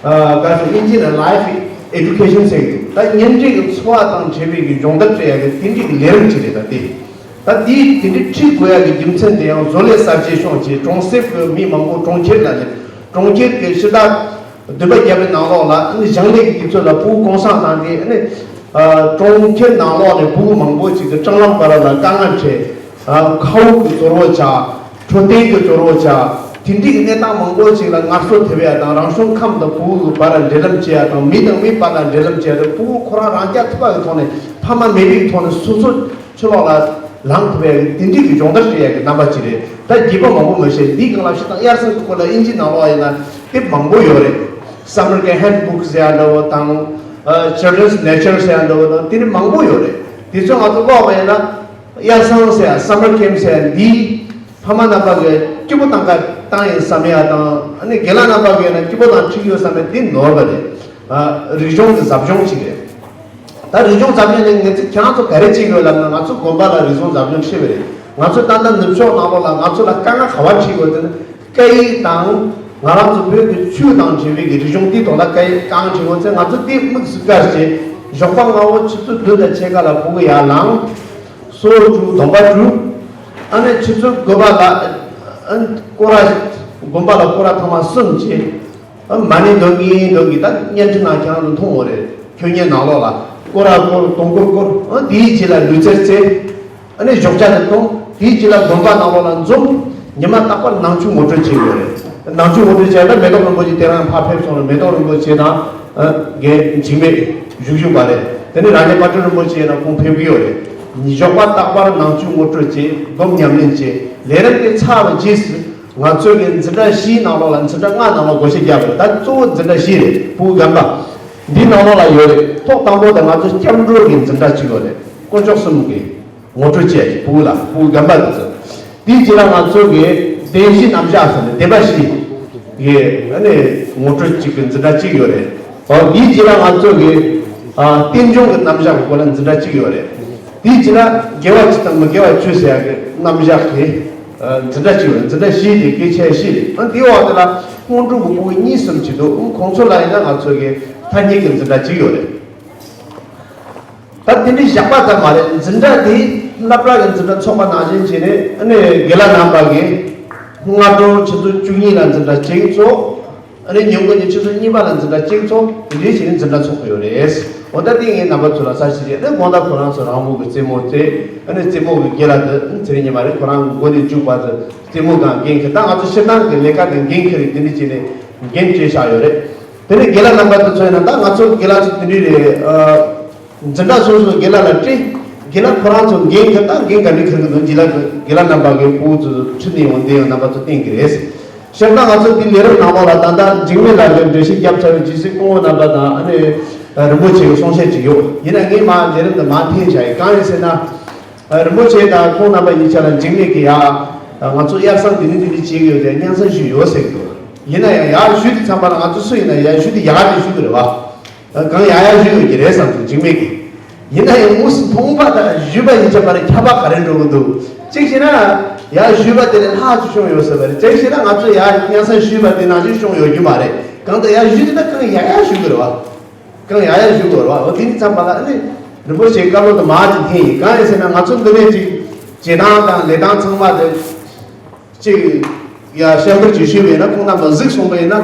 ཨ་ག་ཚོད་དབྱིན་ཇི་ནས་life education ཟེར་གི་འདུག་ད་གཉེན་སྒྲིག་གི་འཚོ་བ་དང་འབྲེལ་བའི་གི་སྦྱོང་བརྡར་སྤྲད་ཡག་གི་དེ་འདྲའི་གི་ལས་རིམ་ཅིག་རེད། ད་དེ་ད་དེ་དེ་འདྲའི་ཁྲིད་དགོས་ཡག་གི་རྒྱུ་མཚན་དེ་ཡང་བཟོ་ལས་གསར་བརྗེ་བྱུང་རྗེས་གྲོང་གསེབ་ཀྱི་མི་མང་པོ་གྲོང་ཁྱེར་ལ་སླེབས། གྲོང་ཁྱེར་གྱི་ཕྱི་ཟླ་བདུན་པ་བརྒྱད་པའི་ནང་ལོགས་ལ་ཨ་ནི་ཞིང་ལས་ཀྱི་དུས་ཚོད་ལ་ཕྲུ་གུ་གུང་སེང་བཏང་སྟེ་ཨ་ནི་ཨ་གྲོང་ཁྱེར་ནང་ལོགས་ནས་ཕྲུ་གུ་མང་པོ་ཅིག་གི་སྲང་ལམ་བར་ལ་དཀའ་ངལ་འཕྲད། ཨ་མཁའ་དབུགས་ཀྱི་ཚོར་བ་ཆགས། འཕྲོད་བསྟེན་གྱི་ཚོར་བ་ཆགས། དེ་འདྲའི་གནས་སྟངས་མང་པོ་ཅིག་ལ་ངལ་གསོ་ཐེབས་ཡ་དང་རང་བྱུང་ཁམས་དང་ཕྲུ་གུ་གི་བར་ལ་འབྲེལ་ལམ་བྱེད་ཡ་དང་མི་དང་མིའི་བར་ལ་འབྲེལ་ལམ་བྱེད་ཡ་དང་ཕྲུ་གུ་ཁོ་རང་རང་རྐྱ་ཐུབ་པ་གི་ཐོག་ནས་ཕ་མ་མེད་པའི་ཐོག་ནས་སོ་སོ་ཕྱི་ལོགས་ལ་ལངས་ཐུབ་ཡ་གི་དེ་འདྲའི་གི་སྦྱོང་བརྡར་སྤྲད་ཡ་གི་རྣམ་པ་ཅིག་རེད། ད་རྒྱུད་པ་མང་པོ་མི་ཤེས། འདིའི་སྒང་ལ་སྤྱིར་བཏང་དབྱར་གསང་གི་སྐོར་ལ་དབྱིན་ཇིའི་ནང་ལོགས་ཡིན་ན་དེབ་མང་པོ་ཡོད་རེད། Summer Camp Handbook ཟེར་ཡ་འདྲ་བོ་དང་། ཨ་Children's Nature ཟེར་ཡ་འདྲ་བོ་དང་དེ་འདྲ་མང་པོ་ཡོད་རེད། དེ་ཚོ་ང་ཚོ་ཀློག་པ་ཡིན་ན་དབྱར་གསང་ཟེར་ཡ་summer camp ཟེར་ཡ་འདི་ཕ་མ་རྣམ་པ་གིས་སྐྱིད་པོ་བཏང་ག་བཏང་ཡིན་བསམ་ཡ་དང་ཨ་ནི་རྒན་ལགས་རྣམ་པ་གིས་ཡིན་ན་སྐྱིད་པོ་བཏང་ཁྲིད་ཡོད་བསམ་ཡ་འདི་ནོར་བ་རེད། ཨ་རིག་གཞུང་གི་ཟབ་སྦྱོང་ཅིག་རེད། ད་རིག་གཞུང་ཟབ་སྦྱོང་ནི་ངེད་ཚོ་ཁྱེད་རང་ཚོ་ག་རེ་བྱེད་དགོས་ལབ་ན་ང་ཚོ་དགོན་པ་ལ་རིག་གཞུང་ཟབ་སྦྱོང་ཁྲིད་པ་རེད། ང་ཚོ་ད་ལྟ་ནུབ་ཕྱོགས་ནང་ལོགས་ལ་ང་ཚོ་ལ་དཀའ་ངལ་ག་པར་འཕྲད་ཡོད་དེ་ནི་སྐད་ཡིག་དང་ང་རང་ཚོ་བོད་ཀྱི་ཆོས་དང་འབྲེལ་བའི་གི་རིག་གཞུང་དེའི་ཐོག་ལ་དཀའ་ངལ་དཀའ་ངལ་འཕྲད་ཡོད་ཚེ་ང་ཚོ་དེ་དམིགས་སུ་བཀར་བྱས་ཞོགས་པ་སྔ་བོ་ཆུ་ཚོད་བདུན་དང་ཕྱེད་ཀ་ལ་ཕྲུ་གུ་ཡར་ལངས། གསོལ་བ་བསྒྲུབ། སྡོམ་པ་བསྒྲུབ། ཨ་ནི་ཆུ་ཚོད་དགུ་པ་ལ་ཨ་སྐོར་ར་དགོན་པ་ལ་སྐོར་ར་ཐེངས་མ་གསུམ་བྱས། ཨ་མ་ཎི་འདོན་གྱིན་འདོན་གྱིན་ད་བརྙན་འཕྲིན་ནང་ཁྱེད་རང་ཚོ་མཐོང་ཡོད་རེད། ཁྱོད་ཉལ་ནང་ལོགས་ལ་སྐོར་ར་སྐོར་སྡོང་སྐོར་སྐོར། ཨ་དེའི་རྗེས་ལ་ལུས་རྩལ་རྩེ། ཨ་ནི་ཞོགས་ཇ་དེ་འཐུང་། དེའི་རྗེས་ལ་དགོན་པ་ནང་ལོགས་ལ་འཛོམས། ཉི་མ་རྟག་པར་ནང་ཆོས་ངོ་སྤྲོད་བྱེད་ཀྱི་ཡོད་རེད། ནང་ཆོས་ངོ་སྤྲོད་བྱས་ན་མེ་ཏོག་རིན་པོ་ཆེ་དེ་རིང་ཕར་ཕེབས་སོང་རེད། མེ་ཏོག་རིན་པོ་ཆེ་དང་ཨ་རྒན་འཇིགས་མེད་བཞུགས་བཞུགས་པ་རེད། དེ་ནས་རང་ཉིད་དཔལ་སྤྲུལ་རིན་པོ་ཆེ་ཡིན་ན་ཁོང་ཕེབས་ཀྱི་ཡོད་རེད། ཞོགས་པ་རྟག་པར་ནང་ཆོས་ངོ་སྤྲོད་བྱེད། སྒོམ་ཉམས་ལེན་བྱེད། ལས་རིམ་དེ་ཚར་བའི་རྗེས་སུ་ང་ཚོ་གི་འཛིན་གྲྭ་བཞིའི་ནང་ལོགས་ལ་འཛིན་གྲྭ་ལྔ་ནང་ལོགས་བགོ་བཤའ་བརྒྱབ་པ་ད་གཙོ་བོ་འཛིན་གྲྭ་བཞི་རེད། ཕྲུ་གུ་རྒན་པ་འདིའི་ནང་ལོགས་ལ་ཡོད་རེད། ཐོག་དང་པོ་དེ་ང་ཚོ་སྐྱབས་འགྲོ་གི་འཛིན་གྲྭ་གཅིག་ཡོད་རེད། དཀོན་མཆོག་གསུམ་གྱི་ངོ་སྤྲོད་བྱས་ཀྱི་ཕྲུ་གུ་ལ་ཕྲུ་གུ་རྒན་པ་དེ་ཚོ། དེའི་རྗེས་ལ་ང་ཚོ་གི་བདེན་བཞིའི་རྣམ་གཞག་ཟེར་ནས་བདེན་པ་བཞི་གི་ཨ་ནི་ངོ་སྤྲོད་གཅིག་གི་འཛིན་གྲྭ་གཅིག་ཡོད་རེད། འོ་དེའི་རྗེས་ལ་ང་ཚོ་གི་ཨ་རྟེན་འབྱུང་གི་རྣམ་གཞག་གི་སྐོར་ལ་འཛིན་གྲྭ་གཅིག་ཡོད་རེད། དེའི་རྗེས་ལ་དགེ་བ་བཅུ་དང་མི་དགེ་བ་བཅུ་ཟེར་ཡག་གི་རྣམ་གཞག་གི་ཨ་འཛིན་གྲྭ་གཅིག་ཡོད་རེད། འཛིན་གྲྭ་བཞི་དེ་གལ་ཆེ་བཞི་རེད། ཨ་དེའི་འོག་དེ་ལ་སྔོན་འགྲོ་གི་ཕྲུ་གུ་གཉིས་གསུམ་ཅིག་འདུག་ཁོང་ཚོ་ལ་ཡིན་ན་ང་ཚོ་གི་ཐ་སྙད་ཀྱི་འཛིན་གྲྭ་གཅིག་ཡོད་རེད། ད་དེ་འདྲའི་བཞག་པ་ཙམ་མ་རེད། འཛིན་གྲྭ་དེ་སློབ་གྲྭ་གི་འཛིན་གྲྭ་ཚོགས་པ་ནང་བཞིན་བྱས་ནས་ཨ་ནི་དགེ་ལགས་རྣམ་པ་གིས་སྔ་དྲོ་ཆུ་ཚོད་བཅུ་གཉིས་ལ་འཛིན་གྲྭ་གཅིག་ཚོགས། ཨ་ནི་ཉིན་གུང་གི་ཆུ་ཚོད་གཉིས་པ་ལ་འཛིན་གྲྭ་གཅིག་ཚོགས། དེ་འདྲའི་བྱས་ནས་འཛིན་གྲྭ་ཚོགས་ཀྱི་ཡོད་རེད། འོ་ད་དེ་ངས་རྣམ་པ་ཚོ་ལ་གསལ་བཤད་བྱས་ནས་དགོང་དག་ཁོ་རང་ཚོ་རང་མོས་ཀྱི་རྩེད་མོ་རྩེ། ཨ་ནི་རྩེད་མོ་གི་དགེ་ལགས་དེ་ཚེ་རིང་ཉི་མ་རེད། ཁོ་རང་གི་མགོ་ནས་མཇུག་བར་དུ་རྩེད་མོ་དང་འགན་འཁྱེར། ད་ང་ཚོ་སྤྱིར་བཏང་གི་ལས་ཀ་དེ་འགན་འཁྱེར་རེད། དེ་འདྲ་བྱས་ནས་འགན་བཅོལ་བཞག་ཡོད་རེད། དེ་ནས་དགེ་ལགས་རྣམ་པ་དེ་ཚོ་ཡིན་ན་ད་ང་ཚོ་དགེ་ལགས་ཚོ་དེ་འདྲ་རེད། ཨ། འཛིན་གྲྭ་སོ་སོའི་དགེ་ལགས་ལ་སྤྲད། དགེ་ལགས་ཁོ་རང་ཚོ་འགན་འཁྱེར་དང་འགན་ག་འདྲ་འཁྱེར་གི་འདུག་དགེ་ལགས་དགེ་ལགས་རྣམ་པ་གིས་ཕྲུ་གུ་ཚོ་ཁྲིད་ནས་ཡོང་བསྡད་ཡོད་རྣམ་པ་ཚོ་བསྟན་གྱི་རེད། སྤྱིར་བཏང་ང་ཚོ་འདི་ལས་རིམ་ནང་ལོགས་ལ་ད་ལྟ་འཇིགས་མེད་ལགས་ཀྱིས་འགྲེལ་བཤད་བརྒྱབ་ཚར་བའི་རྗེས་སུ་སྐུ་ངོ་རྣམ་པ་དང་ཨ་ནི་རིན་པོ་ཆེ་གི་གསུང་བཤད་ཅིག་ཡོད། ཡིན་ན་ངས་མར་ལས་རིམ་འདི་མར་འཐེན་བཞག་ཡིན། གང་ཡིན་ཟེར་ན། རིན་པོ་ཆེ་དང་ཁོང་རྣམ་པ་གཉིས་ཆ་ལ་འཇིགས་མེད་ཀྱིས་ཡ་ང་ཚོ་དབྱར་གསང་འདི་ནི་འདི་འདི་བྱེད་ཀྱི་ཡོད་དེ་སྙན་སེང་ཞུས་ཡོད་ཟེར་གྱི་འདུག་ཡིན་ན་ཡང་ཡར་ཞུས་དུས་ཙམ་པ་ལ་ང་ཚོ་སུ་ཡིན་ན་ཡར་ཞུས་དུས་ཡག་ག་དེ་ཞུ་གི་རེད་བ། གང་ཡག་ཡག་ཞུ་ཡོད་ཀྱི་རེད་བསམ་སོང་འཇིགས་མེད་ཀྱིས། ཡིན་ན་ཡང་དངོས་སུ་མཐོང་པ་དང་ཞུས་པ་ཡིན་ཆ་བར་ཁྱད་པར་ག་རེ་འགྲོ་གི་འདུག་གཅིག་བྱས་ན་ཡར་ཞུས་པ་དེ་ལས་ལྷག་ཅིག་བྱུང་ཡོད་ཟེར་བ་རེད། གཅིག་བྱས་ན་ང་ཚོ་ཡར་སྙན་སེང་ཞུས་པ་དེ་ནང་བཞིན་བྱུང་ཡོད་རྒྱུ་མ་རེད། གང་ལྟར་ཡར་ཞུས་དུས་ན་གང་ཡག་ཡག་ཞུ་གི་རེད་བ། གང་ཡག་ཡག་ཞུ་དགོས་རེད་བ། འོ་དེ་ནི་ཚང་མ་ལ་ཨ་ནི་རིན་པོ་ཆེའི་བཀའ་སློབ་དང་མ་ཅིག་འཐེན་ཡིན། གང་ཡིན་ཟེར་ན་ང་ཚོ་འདི་ནས་ཅིག་བྱེད་སྟངས་དང་ལས་སྟངས་ཚང་མ་དེ་ཅིག་ཡ་བཤད་པར་ཅིག་ཞུས་པ་ཡིན་ན་ཁོང་རྣམ་པ་གཟིགས་སོང་པ་ཡིན་ན་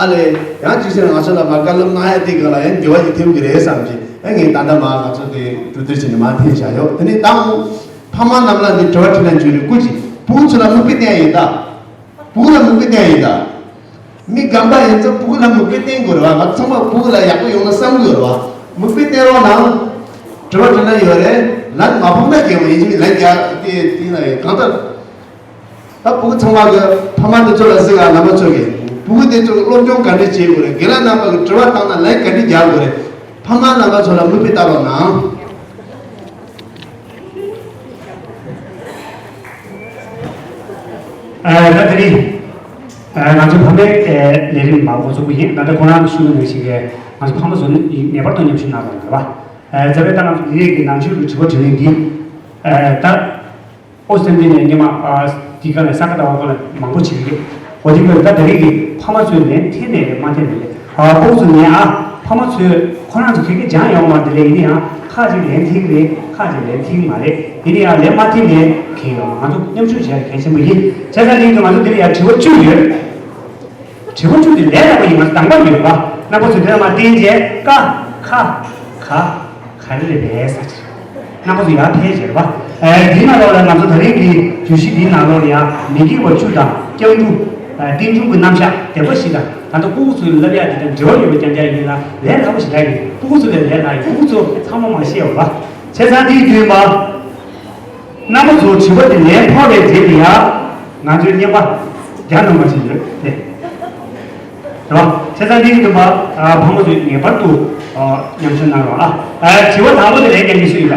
ཨ་ལས་ཡང་ཅིག་ཟེར་ན་ང་ཚོ་ལ་མ་བཀའ་སློབ་གནང་ཡ་དེ་ག་ལ་ཡང་འགྱུར་བ་ཅིག་ཐེབས་ཀྱི་རེད་བསམ་གྱི་ཨ་ངས་ད་ལྟ་མ་ང་ཚོ་དེ་གྲོས་བསྡུར་བྱས་ནས་མ་འཐེན་བཞག་ཡོད། དེ་ནས་ད་ཕ་མ་རྣམས་ལ་འདི་དྲི་བ་དྲིས་ལན་བྱུང་རེད། སྐུ་མཁྱེན་བུ་ཚོ་ལ་མིག་དཔེ་བསྟན་ཡ་ཡིན་ད། བུ་ལ་མིག་དཔེ་བསྟན་ཡ་ཡིན་ད། མི་རྒན་པ་ཡིན་ཙང་ཕྲུ་གུ་ལ་མིག་དཔེ་བསྟན་དགོས་རེད་བ། ང་ཚང་མ་ཕྲུ་གུ་ལ་ཡག་པོ་ཡོང་ན་བསམ་གྱི་ཡོད་རེད་བ། མིག་དཔེ་བསྟན་རོགས་གནང་། དྲི་བ་དྲིས་ལན་ཡོད་རེད། ལན་མ་ཕོག་ན་རྒྱལ་བ་ཡིན་ཅིག་ལན་རྒྱག་དེ་དེ་ན་ཡོད་གང་ལྟར། ད་ཕྲུ་གུ་ཚང་མ་གི་ཕ་མ་འདི་ཚོ་ལ་གཟིགས་ཨ་རྣམ་པ་ཚོ་གི་ཕྲུ་གུ་དེ་ཚོ་གི་སློབ་སྦྱོང་ག་འདྲས་བྱེད་དགོས་རེད། དགེ་ལགས་རྣམ་པ་གི་དྲི་བ་བཏང་ན་ལན་ག་འདྲས་རྒྱག་དགོས་རེད། ཕ་མ་རྣམ་པ་ཚོ་ལ་མིག་དཔེ་བལྟ་རོགས་གནང་། ཨ། ད་དེ་རིང་ཨ་ང་ཚོ་ཕ་མའི་ཨ་ལས་རིམ་མར་འགོ་ཚུགས་པ་ཡིན། ད་ལྟ་ཁོང་རང་གིས་ཞུས་པ་ནང་བཞིན་གྱི་ང་ཚོ་ཕ་མ་ཚོ་ངེས་པར་དུ་མཉམ་ཞུགས་གནང་དགོས་རེད་པ། ཨ། ད་དཔེར་ན་ང་ཚོ་དེ་རིང་གི་ནང་ཆོས་ཀྱི་དྲི་བ་དྲིས་ལན་འདི་ཨ་ད་ཨོ་སི་ཀྲི་ལི་ཡ་ནས་སྔོན་མ་ཨ་འདི་ག་ནས་ས་ག་ཟླ་བ་ག་ལ་མང་པོ་བྱེད་ཀྱི་རེད། འོ་དེ་དགོས་ད་དེ་རིང་གི་ཕ་མ་ཚོས་ལན་འཐེན་ནས་རེད་མ་འཐེན་ནས་རེད། ཨ། ཕྲུ་གུ་ཚོ་ནས་ཨ་ཕ་མ་ཚོས་ཁོ་རང་ཚོ་ག་གེ་སྦྱངས་ཡོད་མ་རེད་དེ་ལས་ཡིན་ན་ཡང་ཁ་ཅིག་ལན་འཐེན་གྱི་རེད། ཁ་ཅིག་ལན་འཐེན་གྱི་མ་རེད། ཡིན་ན་ཡང་ལན་མ་འཐེན་ནས་གལ་ཡོད་མ། ང་ཚོ་མཉམ་ཞུགས་བྱས་གལ་ཆེན་པོ་ཡིན། བྱས་ཙང་དེ་ཡིན་དུས་ང་ཚོ་འདིར་ཡང་དྲི་བ་བཅུ་ཡོད། དྲི་བ་བཅུ་དེ་ལས་སླ་པོ་ཡིན། ང་ཚོ་དང་པོ་ཡོད་པ་རྣམ་པ་ཚོས་དེ་ལ་མ་བསྟན་བྱས་ཀ་ཁ་ག་ག་རེ་རེད་པས་ཟེར། རྣམ་པ་ཚོ་ཡར་ཕེབས་བྱས་རེད་པ། ཨ། འདིའི་ནང་ལོགས་ལ་ང་ཚོ་ད་རིང་གི་བརྗོད་གཞི་འདིའི་ནང་ལོགས་ལ་ཡང་མི་དགེ་བ་བཅུ་དང་སྐྱབས་འགྲོ། ཨ། རྟེན་འབྱུང་གི་རྣམ་གཞག་བདེན་པ་བཞི་དང་ད་ལྟ་སྤུ་གུ་ཚོས་བསླབ་ཡག་དེ་དང་འབྲེལ་བ་ཡོད་པ་རྐྱང་རྐྱང་ཡིན་ལ་ལས་སླ་པོ་ཞེ་དྲག་ཡིན། སྤུ་གུ་ཚོ་ལས་ལས་སླ་ཡིན། སྤུ་གུ་ཚོ་ཚང་མ་མ་ཤེས་པ། བྱས་ཙང་འདིའི་དུས་མ། རྣམ་པ་ཚོ་དྲི་བ་དེ་ལན་ཕབ་པའི་རྗེས་ལ་ཡང་ང་ཚོའི་བརྙན་པར་རྒྱ་ནང་མ་ཞིག་ཡོད་དེ། རེད་བ། བྱས་ཙང་འདི་ཡིན་དུས་ཕ་མ་ཚོས་ངེས་པར་དུ་ཨ་མཉམ་ཞུགས་གནང་རོགས་ཨ། ཨ། དྲི་བ་དང་པོ་དེ་ལན་རྒྱག་མཁན་སུ་ཡིན་པ།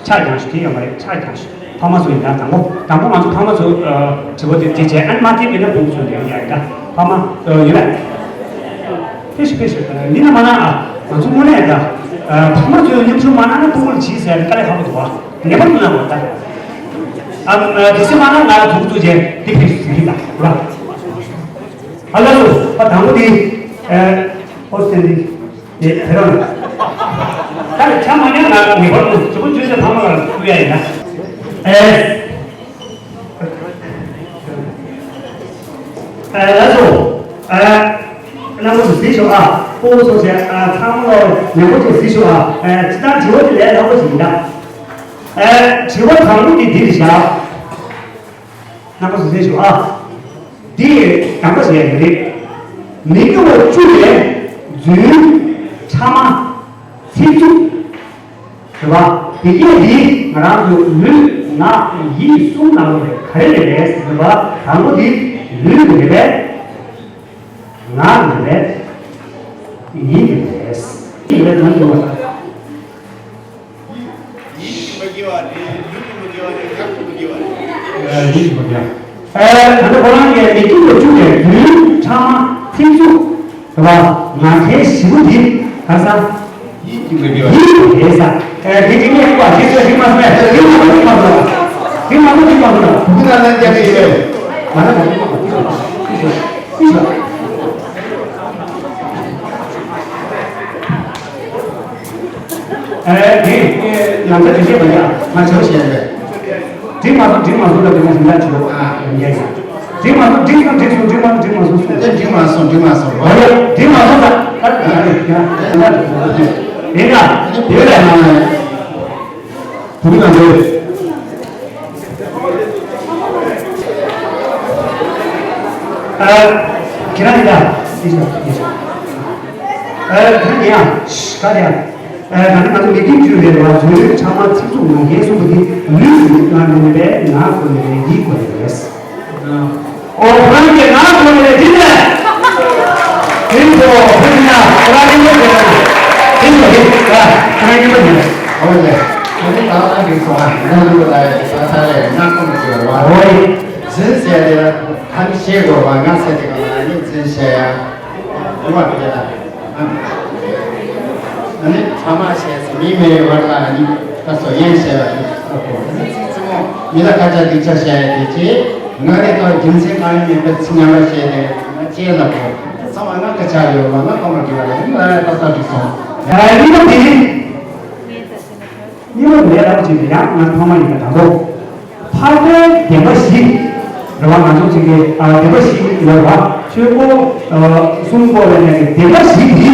ཕྱག་རྒྱག་ཤོག་དེ་ཡོད་མ་རེད། ཕྱག་རྒྱག་ཤོག་ཕ་མ་ཚོ་ཡིན་ན་དང་པོ་དང་པོ་ང་ཚོ་ཕ་མ་ཚོ་ཨ་དྲི་བ་དེ་དེ་བྱས་ཨ་ནི་མ་འཐེན་པས་ན་ཕྲུ་གུ་ཚོ་ལན་རྒྱག་ཡིན་ད། ཕ་མ་ཨ་ཡོད་པས། ཕེབས་ཤིག་ཕེབས་ཤིག་འདི་ན་མ་གནང་ཨ། ང་ཚོ་དངོས་གནས་ད། ཨ། ཕ་མ་ཚོས་མཉམ་ཞུགས་མ་གནང་ན་ཕྲུ་གུ་ལ་བྱིས་ཟེར་དཀའ་ལས་ཁག་པོ་འདུག་ཨ། ངེས་པར་དུ་གནང་དགོས་ད། ཨ། ཨ། དེ་སེ་མ་གནང་ང་ལ་དུག་ཚོ་བྱས་འདི་ཕེབས་ཟེར་གྱི་ད་ར། ཨ་ལ་སོ་ཨ་དང་པོ་འདི། ཨ། ཨོ་སྟེ་འདི། དེ་དེ་རང་། ད་ཆ་མ་ཉན་ང་ངེས་པར་དུ་དྲི་བ་བཅུ་ཚོད་ཕ་མ་ལ་བསྐུར་ཡ་ཡིན་ན། ཨེ། ཨ་ལགས་སོ། ཨ། རྣམ་པ་ཚོ་གཟིགས་ཤོག་ཨ། སྤོ་བོ་ཚོ་བྱས་ཨ་ཚང་མ་ལ་མང་པོ་ཅིག་གཟིགས་ཤོག་ཨ། ཨ། ཅི་ལྟར་དྲི་བ་དེ་ལས་སླ་པོ་ཞིག་ཡིན་ད། ཨ། དྲི་བ་དང་པོ་དེ་འདི་རེད་བཞག་རྣམ་པ་ཚོ་གཟིགས་ཤོག་ཨ། འདི་གདམ་ག་བྱས་ཡ་རེད། མི་དགེ་བ་བཅུ་ལས་རྫུན། ཕྲ་མ། ཚིག་རྩུབ། རེད་བ། དེ་སྐད་འདི་ང་རང་ཚོ་ལུས་ངག་ཡིད་གསུམ་ནང་ལ་ག་རེ་རེད་རེད་ཟེར་བ། དང་པོ་འདི་ལུས་རེད་པས། ངག་རེད་པས། ཡིད་རེད་པས། ཡིད་རེད་པས་ནང་དུ་བ། ཡིད་ཀྱིས་མ་དགེ་བ་རེད། ལུས་ཀྱིས་མ་དགེ་བ་རེད། ངག་གིས་མ་དགེ་བ་རེད། ཨ། ཡིད་ཀྱིས་མ་དགེ་བ། ཨ། ད་ལྟ་ཁོ་རང་གིས་མི་སྐྱིད་དུ་བཅུག་པའི་ལུས་ཕྲ་མ་ཚིག་རྩུབ། རེད་བ། ང་ཁའི་བཞི་པོ་འདི་ག་ས། ཡིད་ཀྱིས་མ་དགེ་བ། ཡིད་ཀྱིས་མ་དགེ་ས། ཨེ། དེ་དེ་ངས་ཁུ་བ་ཞིག་ཚོད་ཞིག་མ་སོང་ཨེ། དེ་མ་སོང་དེ་མ་སོང་། དེ་མ་སོང་དེ་མ་སོང་། བུ་ན་ན་རྒྱ་གི་ཡོད། ང་ན་མ་སོང་མ་སོང་། ཤི་ཤི་ཤི་ཤི། ཨེ། དེ་ལམ་ས་དེ་བཤད་པ་ཡ་ང་ཆོག་བཤད་རེད། འགྲིག་མ་སོང་འགྲིག་མ་སོང་ལ་དེ་ང་ཞིག་ལ་ཆོག་ཨ། ཡ་ཡ། འགྲིག་མ་སོང་འགྲིག་སོང་འགྲིག་སོང་འགྲིག་མ་སོང་འགྲིག་མ་སོང་སོང་། དེ་འགྲིག་མ་སོང་འགྲིག་མ་སོང་། ཨོ་ཡ། འགྲིག་མ་སོང་ད། ད་ད་ད་ད་ད་ད་ཡིན་ན་དེ་ལས་ན་བུ་གུ་ན་འདོད། ཨ། ཁྱེད་རང་ཡིན་ད། ཡིན་ཤག་ཡིན་ཤག་ཨ། ཁྱེད་རང་ཡིན་ཡ། ཤ་ཡ། ཨ། ད་ནི་ང་ཚོ་མི་སྐྱིད་བཅུ་རེད་བ། བཟོ་ལུས་ཕྲ་མ་ཚིག་རྩུབ་ངག་འཁྱལ་གསུམ་པོ་འདི་ལུས་ཀྱི་ངག་ནས་མེད་པས་ངག་གོ་ནས་རེད། ཡིད་གོ་ནས་རེད། ཨོ། ཁོ་རང་གིས་ང་གོ་ནས་འདི་ནས། དེ་ཚོ་ཕུ་ན་ཁོ་རང་གཉིས་པོ་དེ་ལ་དེ་ཚོ་དེ་ལ་ཁོ་རང་གཉིས་པོ་དེ་ལ། ཨོ་ལེ། ཨ་ནི་ད་ལྟ་འགྲིག་སོང་ཨ། ང་ལུས་ལ་ཡ་ས་ས་ལས་ང་གོ་མི་ཤེས་བ། ཨོ་ཡེ། འཛིན་ཟེར་དེ་ལ་ཁ་ནི་ཤེས་དགོས་བ། ང་ཟེར་དེ་ག་ལ་ནི་འཛིན་བྱས་ཡ། ཨོ་བ་དེ་ལ། ཨ་ནི་ཕྲ་མ་བྱས་སོ་མི་མེད་བར་ལ་ནི་ད་སོ་ཡན་བྱས་པ་ནི་ཨོ་ཁོ་ཚིག་རྩུབ་མོ་མི་ལ་ཁ་ཆ་སྡིག་ཆ་བྱས་ཡ་དེ་ཅི། ང་རེ་ཏོ་རྒྱུ་མཚན་གང་ཡང་མེད་པའི་ཚིག་ཉམས་པ་བཤད་དེ་ང་ཅེས་ལ་གོ། ཚང་མ་ང་སྐད་ཆ་ཡོད་ལ་ང་གཏོང་མ་དགོས་པ་རེད། ང་ལ་ཏག་ཏག་འགྲིག་སོང་། ཨ་ནི་དེ་གཉིས་པ་ལས་རབ་ཅིག་ཡང་ང་ཐོག་མ་ཡིན་པ་དང་པོ། འཕགས་པའི་བདེན་པ་བཞི། རེད་བ། ང་ཚོ་ཅིག་གི་ཨ་བདེན་པ་བཞི་ཡོད་རེད་བ། ཆོས་སྐོར་ཨ་གསུམ་སྐོར་ལ་ནས་ཀྱི་བདེན་པ་བཞི་འདི་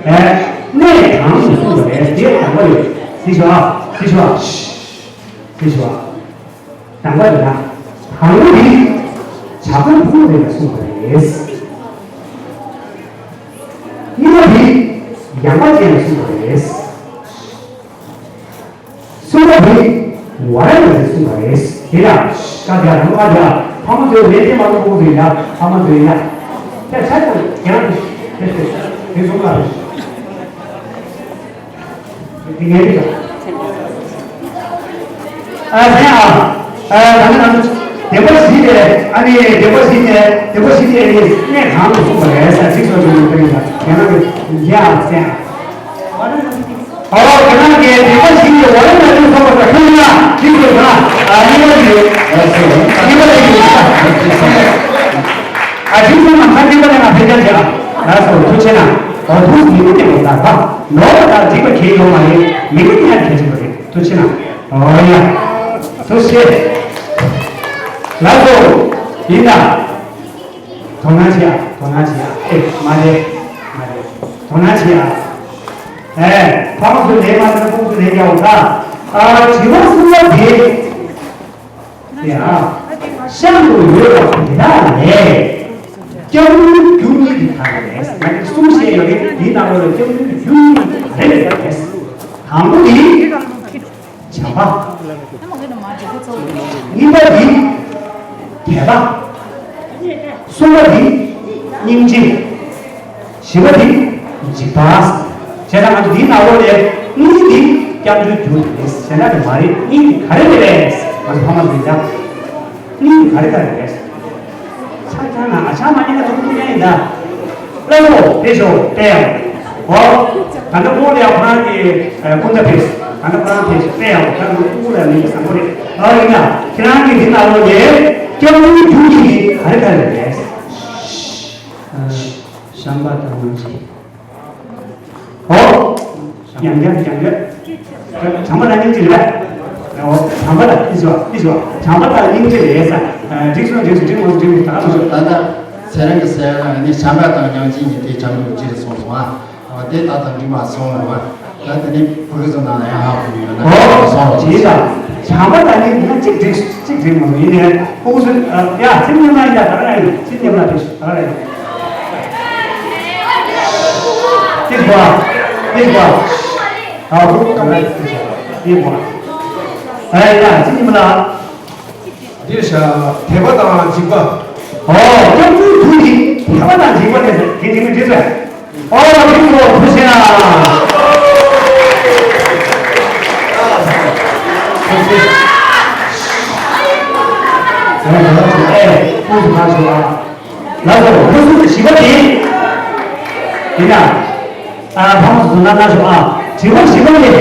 ཨེ་གནས་གང་དུ་གསུངས་པ་རེད། དེ་དང་པོ་ཡོད། དེ་ཞུ་ཨ། དེ་ཞུ་ཨ། དེ་ཞུ་ཨ། དང་པོ་རེད་ན། དང་པོ་འདི་བྱ་ཀུན་ཕུང་པོ་རེད་ལ་གསུངས་པ་རེད། གཉིས་པ་འདི་ཡངས་པ་ཅན་ལ་གསུངས་པ་རེད། གསུམ་པ་དེ་ཝ་ར་ཎ་སི་གསུངས་པ་རེད། དེ་ཡང་ཀ་དེ་ཡང་ཀ་དེ་ཡང་ཕ་མ་ཚོའི་ལས་དེ་མ་གཏོགས་ཁོང་ཚོའི་ཡ་ཕ་མ་ཚོའི་ཡ། དེ་ཆ་ཚང་རྒྱ་རང་དེ་དེ་དེ་གསུངས་པ་རེད། དེ་ངའི་རེད། ཨ་ཟེར་ཨ། ཨ་ད་ནི་ང་ཚོ་བདེན་པ་བཞི་དེ་ཨ་ནི་བདེན་པ་བཞི་དེ་བདེན་པ་བཞི་དེ་ཨ་ནི་གནས་གང་དུ་གསུངས་པ་རེད་ཟེར་ཚིག་སོགས་ཀྱི་ཡོད་པ་ཡིན་ན་དེ་ན་ཡ་ཟེར་ཨ། ཨོ། ཁྱེད་རང་གིས་བདེན་པ་བཞི་ཡི་ཝ་ར་ཎ་སི་སོགས་པ་དང་མཐུན་ན་འགྲིག་དགོས་ན། ཨ་གཉིས་པ་ཡིན། གཉིས་པ་ལ་ཡིན། ཨ་འགྲིག་སོང་ན་ཁ་གཉིས་པ་ལ་ང་ཕལ་ཆེར་བྱེད་ཨ། ལགས་སོ། ཐུགས་ཆེ་གནང་། ཨོ་ཐུགས་མི་མི་དེ་མོ་ད་བ་ནོར་བ་དང་འགྲིག་པ་གལ་ཡོད་མ་རེད། མི་མི་དེ་ཡང་གལ་ཆེན་པོ་རེད། ཐུགས་ཆེ་གནང་། ཨོ་ཡ། ཐུགས་ཆེ། ལགས་སོ། ཡིན་ད། དོ་སྣང་བྱེད་ཨ། དོ་སྣང་བྱེད་ཨ། ཨེ་མ་རེད། མ་རེད། དོ་སྣང་བྱེད་ཨ། ཨེ་ཕ་མ་ཚོ་ལས་མ་ཚར་ཁོང་ཚོ་ལས་ཀྱང་འོང་ད། ཨ་དྲི་བ་གསུམ་པ་དེ། དེ་ཨ། གཤམ་དུ་ཡོད་པ་དེ་དག་ལས། སྐྱབས་འགྲོའི་རྒྱུ་གཉིས་ཀྱི་དག་ལས། ང་གིས་གསུམ་བཤད་ཡོད་རེད། དེའི་ནང་ལོགས་ལ་སྐྱབས་འགྲོའི་རྒྱུ་གཉིས་ཀྱི་དག་ལས་རེད། དང་པོ་དེ། བྱམས་པ། གཉིས་པ་འདི་དད་པ། གསུམ་པ་འདི་སྙིང་རྗེ། བཞི་པ་འདི་འཇིགས་པ། བྱས་ཙང་ང་ཚོ་འདིའི་ནང་ལོགས་ནས་གཉིས་འདི་སྐྱབས་འགྲོའི་རྒྱུ་རེད། གཞན་དག་གི་མ་རེད། གཉིས་འདི་ག་རེ་རེད་པས། ང་ཚོ་ཕ་མ་ཚོ་ཡིན་ད། གཉིས་འདི་ག་རེ་ག་རེ་རེད། ཆ་ཚང་ན་ཨ་ཆ་མ་ཉན་ན་ཐུག་ཐུག་ཡ་ཡིན་ད། ལགས་སོ། དེ་ཤོག་དཔེ་ཡག་ཨོ། ད་ནི་ཁོང་ལ་ཡང་ཁོ་རང་གི་ཨ་སྐུ་ཟླ་ཕེབས། ད་ནི་ཁོ་རང་ཕེབས་དཔེ་ཡག་ད་ནི་སྐུ་ལ་མི་བཟང་པོ་རེད། ཨོ་ཡིན་ན་ཁྱེད་རང་གི་འདི་ནང་ལོགས་ནས་སྐྱབས་འགྲོའི་རྒྱུ་གཉིས་ནི་ག་རེ་ག་རེ་རེད། ཨ་བྱམས་པ་དང་སྙིང་རྗེ། ཨོ། ཡང་བསྐྱར་ཡང་བསྐྱར། བྱམས་པ་དང་སྙིང་རྗེ་རེད། ཨོ། བྱམས་པ་དང་ཨི་ཞོ་ཨི་ཞོ་བྱམས་པ་དང་སྙིང་རྗེ་རེད་ས། འགྲིག་སོང་འགྲིག་སོང་འགྲིག་མ་སོང་འགྲིག་མ་སོང་ད་ག་མ་ཤོད། ད་ལྟ་ཚེ་རིང་གི་ཟེར་ཡ་ལ་ནི་བྱམས་པ་དང་སྙིང་རྗེ་གཉིས་དེ་བྱམས་པའི་རྗེས་སོང་སོང་ཨ། ཨོ་དེ་ད་ལྟ་འགྲིག་མ་སོང་རེད་བ། ད་དེ་ནི་ཕྲུ་གུ་ཚོ་ནང་ལ་ཡང་ཧ་གོ་ཡོད་ན་ཨོ་སོང་རེད། བྱས་ཙང་བྱམས་པ་དང་སྙིང་རྗེ་གཅིག་འགྲིག་གཅིག་འགྲིག་མ་སོང་ཡིན་ནའི་ཕྲུ་གུ་ཚོ་ཡ་ཚིག་ཉམས་ན་ཡིན་ད་ག་རེ་ཡིན་ཚིག་ཉམས་ན་དེ་ག་རེ་ཡིན། ཏིག་བ། ཏིག་བ། ཨ་ཧོ། ཨ་ལ་ཡིན་པ། ཨ་ཡ་ཅི་ཉི་མ་ལ། འདིར་བཞག་དད་པ་དང་འཇིགས་པ། ཨོ། སྐྱབས་འགྲོའི་དུག་ནི་དད་པ་དང་འཇིགས་པ་ནས་དེ་འདྲི་མི་འདྲི་བས། ཨོ་འདི་ཚོ་ཐུགས་ཆེ་ན། ཐུགས་ཆེ། ཨེ་ཨེ་ཨེ་ཨེ། ལགས་སོ། སྐུ་གཟུགས་བཞི་པ་དེ། ཡིན་ན། ཨ་ཕ་མ་སུ་ན་ན་ཤོག་ཨ། དྲི་བ་བཞི་པ་དེ།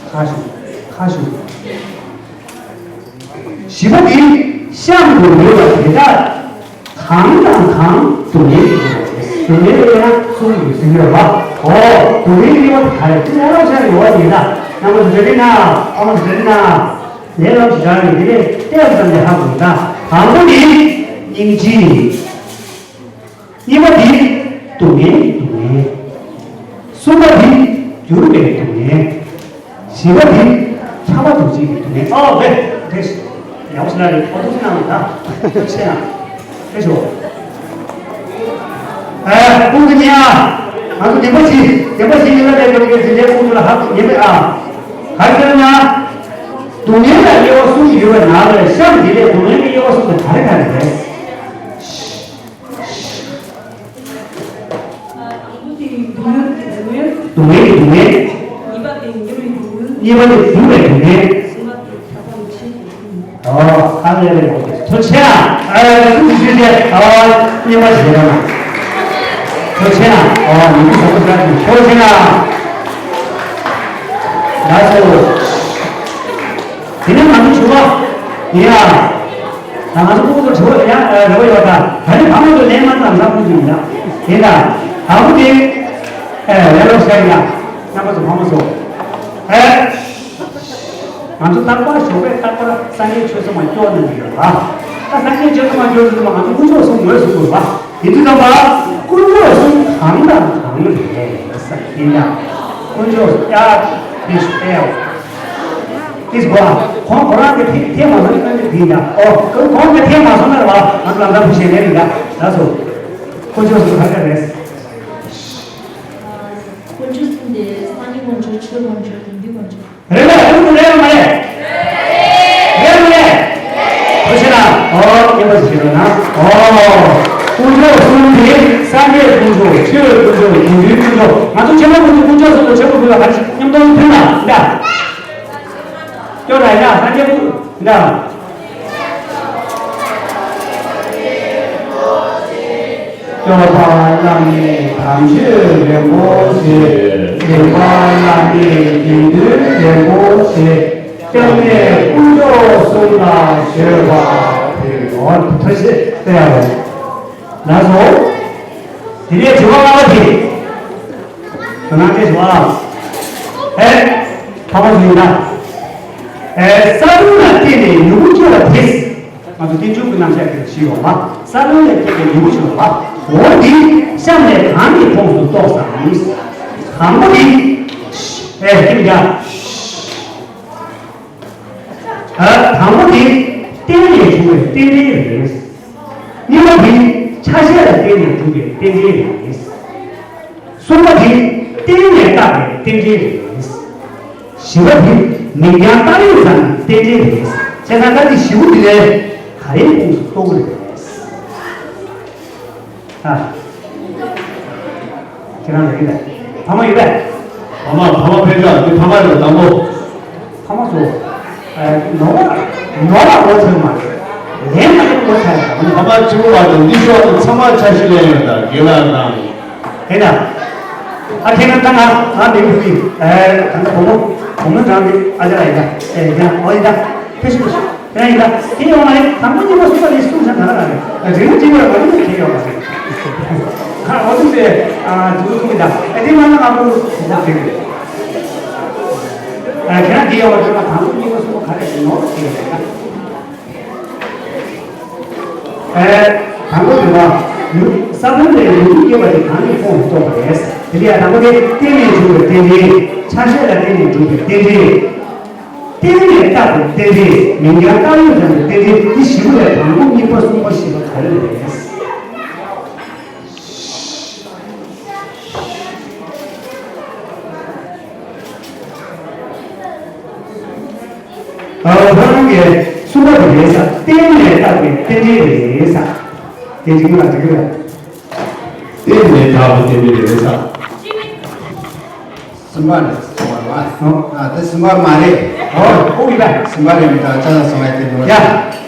ཁ་ཤུ། ཁ་ཤུ། བཞི་པ་དེ་གཤམ་དུ་འོས་པ་དེ་དག་གང་དང་གང་སྡུག་བསྔལ་ཡོད་པ་རེད། སྡུག་བསྔལ་ཡོད་ན་གསུམ་ཡོད་ཟེར་གྱི་ཡོད་པ། འོ་སྡུག་བསྔལ་གཉིས་པ་དེ་ག་རེད། དེ་ལས་སློབ་ཆ་ཡོད་པ་ཡིན་ན། རྣམ་པ་ཚོ་འདྲི་ན། ཨ་མ་ཚོ་འདྲི་ན། ལས་སློབ་ཆ་ཡོད་དེ་ལས་ལྟས་ཙམ་ལས་ཧ་གོ་ད། དང་པོ་ནི་སྙིང་རྗེ། གཉིས་པ་དེ་སྡུག་བསྔལ་གྱི་སྡུག་བསྔལ། གསུམ་པ་དེ་འགྱུར་བའི་སྡུག་བསྔལ། བཞི་པ་དེ་ཁྱབ་པ་འདུ་བྱེད་ཀྱི་སྡུག་བསྔལ། ཨོ་ཝེ། ཡག་པོ་ཞིག་ལ་རེད། ཨོ་ཐུགས་རྗེ་གནང་ད། ཐུགས་རྗེ་གནང་། ཐུགས་རྗེ་ཆེ། ཨ་ཁོང་གི་ཉེ་ཨ། ང་ཚོ་བདེན་པ་བཞི། བདེན་པ་བཞི་ཉེ་ལ་ལས་ཀྱི་འཛིན་གྲྭའི་ཁོང་ཚོ་ལ་ཧ་གོ་ཉེ་བས་ཨ། ག་རེ་ཟེར་ན། སྡུག་བསྔལ་ལ་དབྱེ་བ་གསུམ་ཡོད་པའི་ནང་ལ་གཤམ་འདི་ལས་སྡུག་བསྔལ་གྱི་དབྱེ་བ་གསུམ་དེ་ག་རེ་ག་རེ་རེད། དང་པོ་དེ་སྡུག་བསྔལ་གྱི་སྡུག་བསྔལ། སྡུག་བསྔལ་གྱི་སྡུག་བསྔལ། གཉིས་པ་དེ་འགྱུར་བའི་སྡུག་བསྔལ། གཉིས་པ་དེ་འགྱུར་བའི་སྡུག་བསྔལ། གསུམ་པ་དེ་ཁྱབ་པ་འདུ་བྱེད་ཀྱི་སྡུག་བསྔལ། ཨོ། ཨ་ལས་རེད། ཐུགས་རྗེ་ཆེ། ཨ་ཐུགས་རྗེ་ཆེ། ཨོ། སྙན་པ་ཞིག་རེད་ན། ཐུགས་རྗེ་ཆེ། ཨོ་ཉིན་གུང་བཟང་པོ་ཞིག་རེད། ཐུགས་རྗེ་ཆེ། ལགས་སོ། དེ་ནས་ང་ཚོ་དྲི་བ་ཡིན་ཨ། ད་ང་ཚོ་ཕྲུ་གུ་ཚོ་དྲི་བ་ཡང་རེ་བ་ཡོད་ད། ད་ནི་ཕ་མ་ཚོ་ལན་མ་བཏང་ན་ཕྲུ་གུ་ཡིན་ད། ཡིན་ད། དང་པོ་དེ། ཨེ་ལན་ལོག་ཤར་ཡིན་ད། རྣམ་པ་ཚོ་ཕ་མ་ཚོ། ཨེ། ང་ཚོ་རྟག་པར་ཞོགས་པའི་རྟག་པར་སངས་རྒྱས་ཆོས་གསུང་མ་སྐྱོར་ནས་ཡོད་ལ། ད་སངས་རྒྱས་ཆོས་གསུང་མ་སྐྱོར་དུས་ང་ཚོ་དཀོན་མཆོག་གསུམ་ངོས་བཟུང་དགོས་པ། དེ་དུས་ཙམ་པ། དཀོན་མཆོག་གསུམ་གང་དང་གང་རེད་ཟེར་ཡིན་ན། དཀོན་མཆོག་ཡ། དེ་ཤོད་ཨེ་ཡ། དེ་གོ་ཨ། ཁོང་ཁོ་རང་གི་དེ་དེ་མ་སོང་ན་དེ་ཡིན་ད། ཨོ་ཁོང་གི་དེ་མ་སོང་ན་ར་བ་ང་ཚོ་ལམ་ཁ་བུ་ཤེས་ནས་རེད་ད། ལགས་སོ། དཀོན་མཆོག་གསུམ་གང་རེད། དཀོན་མཆོག་གསུམ་དེ་སངས་རྒྱས་དཀོན་མཆོག་ཆོས་དཀོན་མཆོག་དགེ་འདུན་དཀོན་མཆོག་རེད་པས། ཨ་ནི་རེད་མ་རེད། རེད་མ་རེད། ཨོ་སྐྱེས་པ་ཞིག་རེད་ན། ཨོ། དཀོན་མཆོག་གསུམ་དེ་སངས་རྒྱས་དཀོན་མཆོག་ཆོས་དཀོན་མཆོག་དགེ་འདུན་དཀོན་མཆོག་ང་ཚོ་ཆེན་པོ་དཀོན་མཆོག་དཀོན་མཆོག་གསུམ་དང་ཆེན་པོ་དགོས་ལ་ག་ཞིག་མཉམ་དུ་མཐུན་ན་འདྲ། སྐྱོ་ར་ཡ་སངས་རྒྱས་དཀོན་འདྲ། སྐྱོབ་པ་བླ་མེད་དམ་ཆོས་རིན་པོ་ཆེ། འཛིན་པ་བླ་མེད་དགེ་འདུན་རིན་པོ་ཆེ། སྐྱབས་གནས་དཀོན་མཆོག་གསུམ་ལ་མཆོད་པ་ཕུལ། ཐུགས་རྗེ་ཆེ། ལགས་སོ། དེ་ནས་དྲི་བ་ལྔ་པ་དེ། དོ་སྣང་བྱེད་ཤོག་ཨ། ཨེ། ཕ་མ་ཚོ་ཡིན་ན། ཨེ། ས་བོན་ལ་བརྟེན་ནས་མྱུ་གུ་སྐྱེ་བ་དེ། ང་ཚོ་རྟེན་འབྱུང་གི་རྣམ་གཞག་དེ་ཞིག་ཡོང་བ། ས་བོན་ལས་སྐྱེས་པའི་མྱུ་གུ་ཞིག་ཡོང་བ། འོ་འདི་གཤམ་ནས་གང་གི་ཁོངས་སུ་གཏོགས་སམ། དང་པོ་འདི། ཨེ། ཁྱིམ་རྒྱ། ཨ། དང་པོ་འདི་རྟེན་ལས་བྱུང་བའི་རྟེན་འབྲེལ་རེད། གཉིས་པ་འདི་ཆ་ཤས་ལ་བརྟེན་ནས་བྱུང་བའི་རྟེན་འབྲེལ་རེད། གསུམ་པ་དེ་རྟེན་ལས་བཏགས་པའི་རྟེན་འབྲེལ་རེད། བཞི་པ་དེ་མིང་རྐྱང་བཏགས་ཡོད་ཙམ་གྱི་རྟེན་འབྲེལ་རེད། བྱས་ཙང་ད་འདི་བཞི་པོ་འདི་ལས་ག་རེའི་ཁོངས་སུ་གཏོགས་ཀྱི་རེད། ཨ། ཁྱེད་རང་ལ་ཡོད་པས། ཕ་མ་ཡོད་པས། ཕ་མ་ཕ་མ་ཕན་ཆད་འདི་ཕ་མ་རེད་དང་པོ། ཕ་མ་ཚོ། ཨ། ནོར་བ་ནོར་བ་ངོ་ཚ་མ་རེད། ལན་མ་ཡིན་ངོ་ཚ་ཡ། ཕ་མ་གཅིག་པུ་བ་དང་འདི་ཤོག་དང་ཚང་མ་ཆ་ཤས་ལེན་ཡོད་ད་དགེ་ལགས་དང་། དེ་ན། ཨ་ཁྱེད་རང་ད་ང་ང་མིང་ཐུག་གི། ཨ་ད་ང་བུ་མོ་བུ་མོ་རང་གི་ཨ་ཅག་ཡིན་ད། ཨེ་ཡིན་ད། ཨོ་ཡིན་ད། ཕེབས་ཤོག་ཕེབས་ཤོག་དེ་ཡིན་ད། དེ་ཡོང་བ་ཡིན། དང་པོ་གཉིས་པ་གསུམ་པ་ནི་གསུམ་ཆ་ད་ལ་རེད། རིང་རིང་བ་རིང་དེ་ཡོང་བ་རེད། ཁ་འོ་དུ་དེ་ཨ་དུ་དུ་ཡིན་ད། ཨེ་དེ་མ་ན་ང་བུ་དུ་དུ་དེ་རེད། ཨ་ཁྱེད་རང་དེ་ཡོང་བ་དེ་མ་དང་པོ་གཉིས་པ་གསུམ་པ་ག་རེ་ནོར་དེ་རེད་ད། ཨེ། དང་པོ་དེ་ལ་ཡུལ་ས་བོན་ལས་ཡུལ་དུ་སྐྱེས་པ་དེ་གང་གི་ཁོངས་སུ་གཏོགས་པ་རེད། དེ་འདྲ་ཡང་དང་པོ་དེ་རྟེན་ལས་བྱུང་བའི་རྟེན་འབྲེལ། ཆ་ཤས་ལ་བརྟེན་ནས་གྲུབ་པའི་རྟེན་འབྲེལ། རྟེན་ལས་བཏགས་པའི་རྟེན་འབྲེལ། མིང་རྐྱང་བཏགས་ཡོད་ཙམ་གྱི་རྟེན་འབྲེལ། འདི་བཞི་པོ་ལས་དང་པོ་གཉིས་པ་གསུམ་པ་བཞི་པ་ག་རེ་རེད། ཨ། ཁོ་རང་གིས་གསུམ་པ་དེ་རེད་ཟེར། བརྟེན་ནས་བཏགས་པའི་རྟེན་འབྲེལ་རེད་ཟེར། དེ་འགྲིག་གི་རེད། འགྲིག་གི་རེད། བརྟེན་ནས་བཏགས་པའི་རྟེན་འབྲེལ་རེད་ཟེར། གསུམ་པ་རེད། གསུམ་པ་རེད་བ། ཨོ། ཨ། དེ་གསུམ་པ་མ་རེད། ཨོ། ཨོ་ཡིན་པས། གསུམ་པ་རེད་མི་འདུག་ཅ་ལག་བཟོ་བའི་དེ་ནོར། ཡ།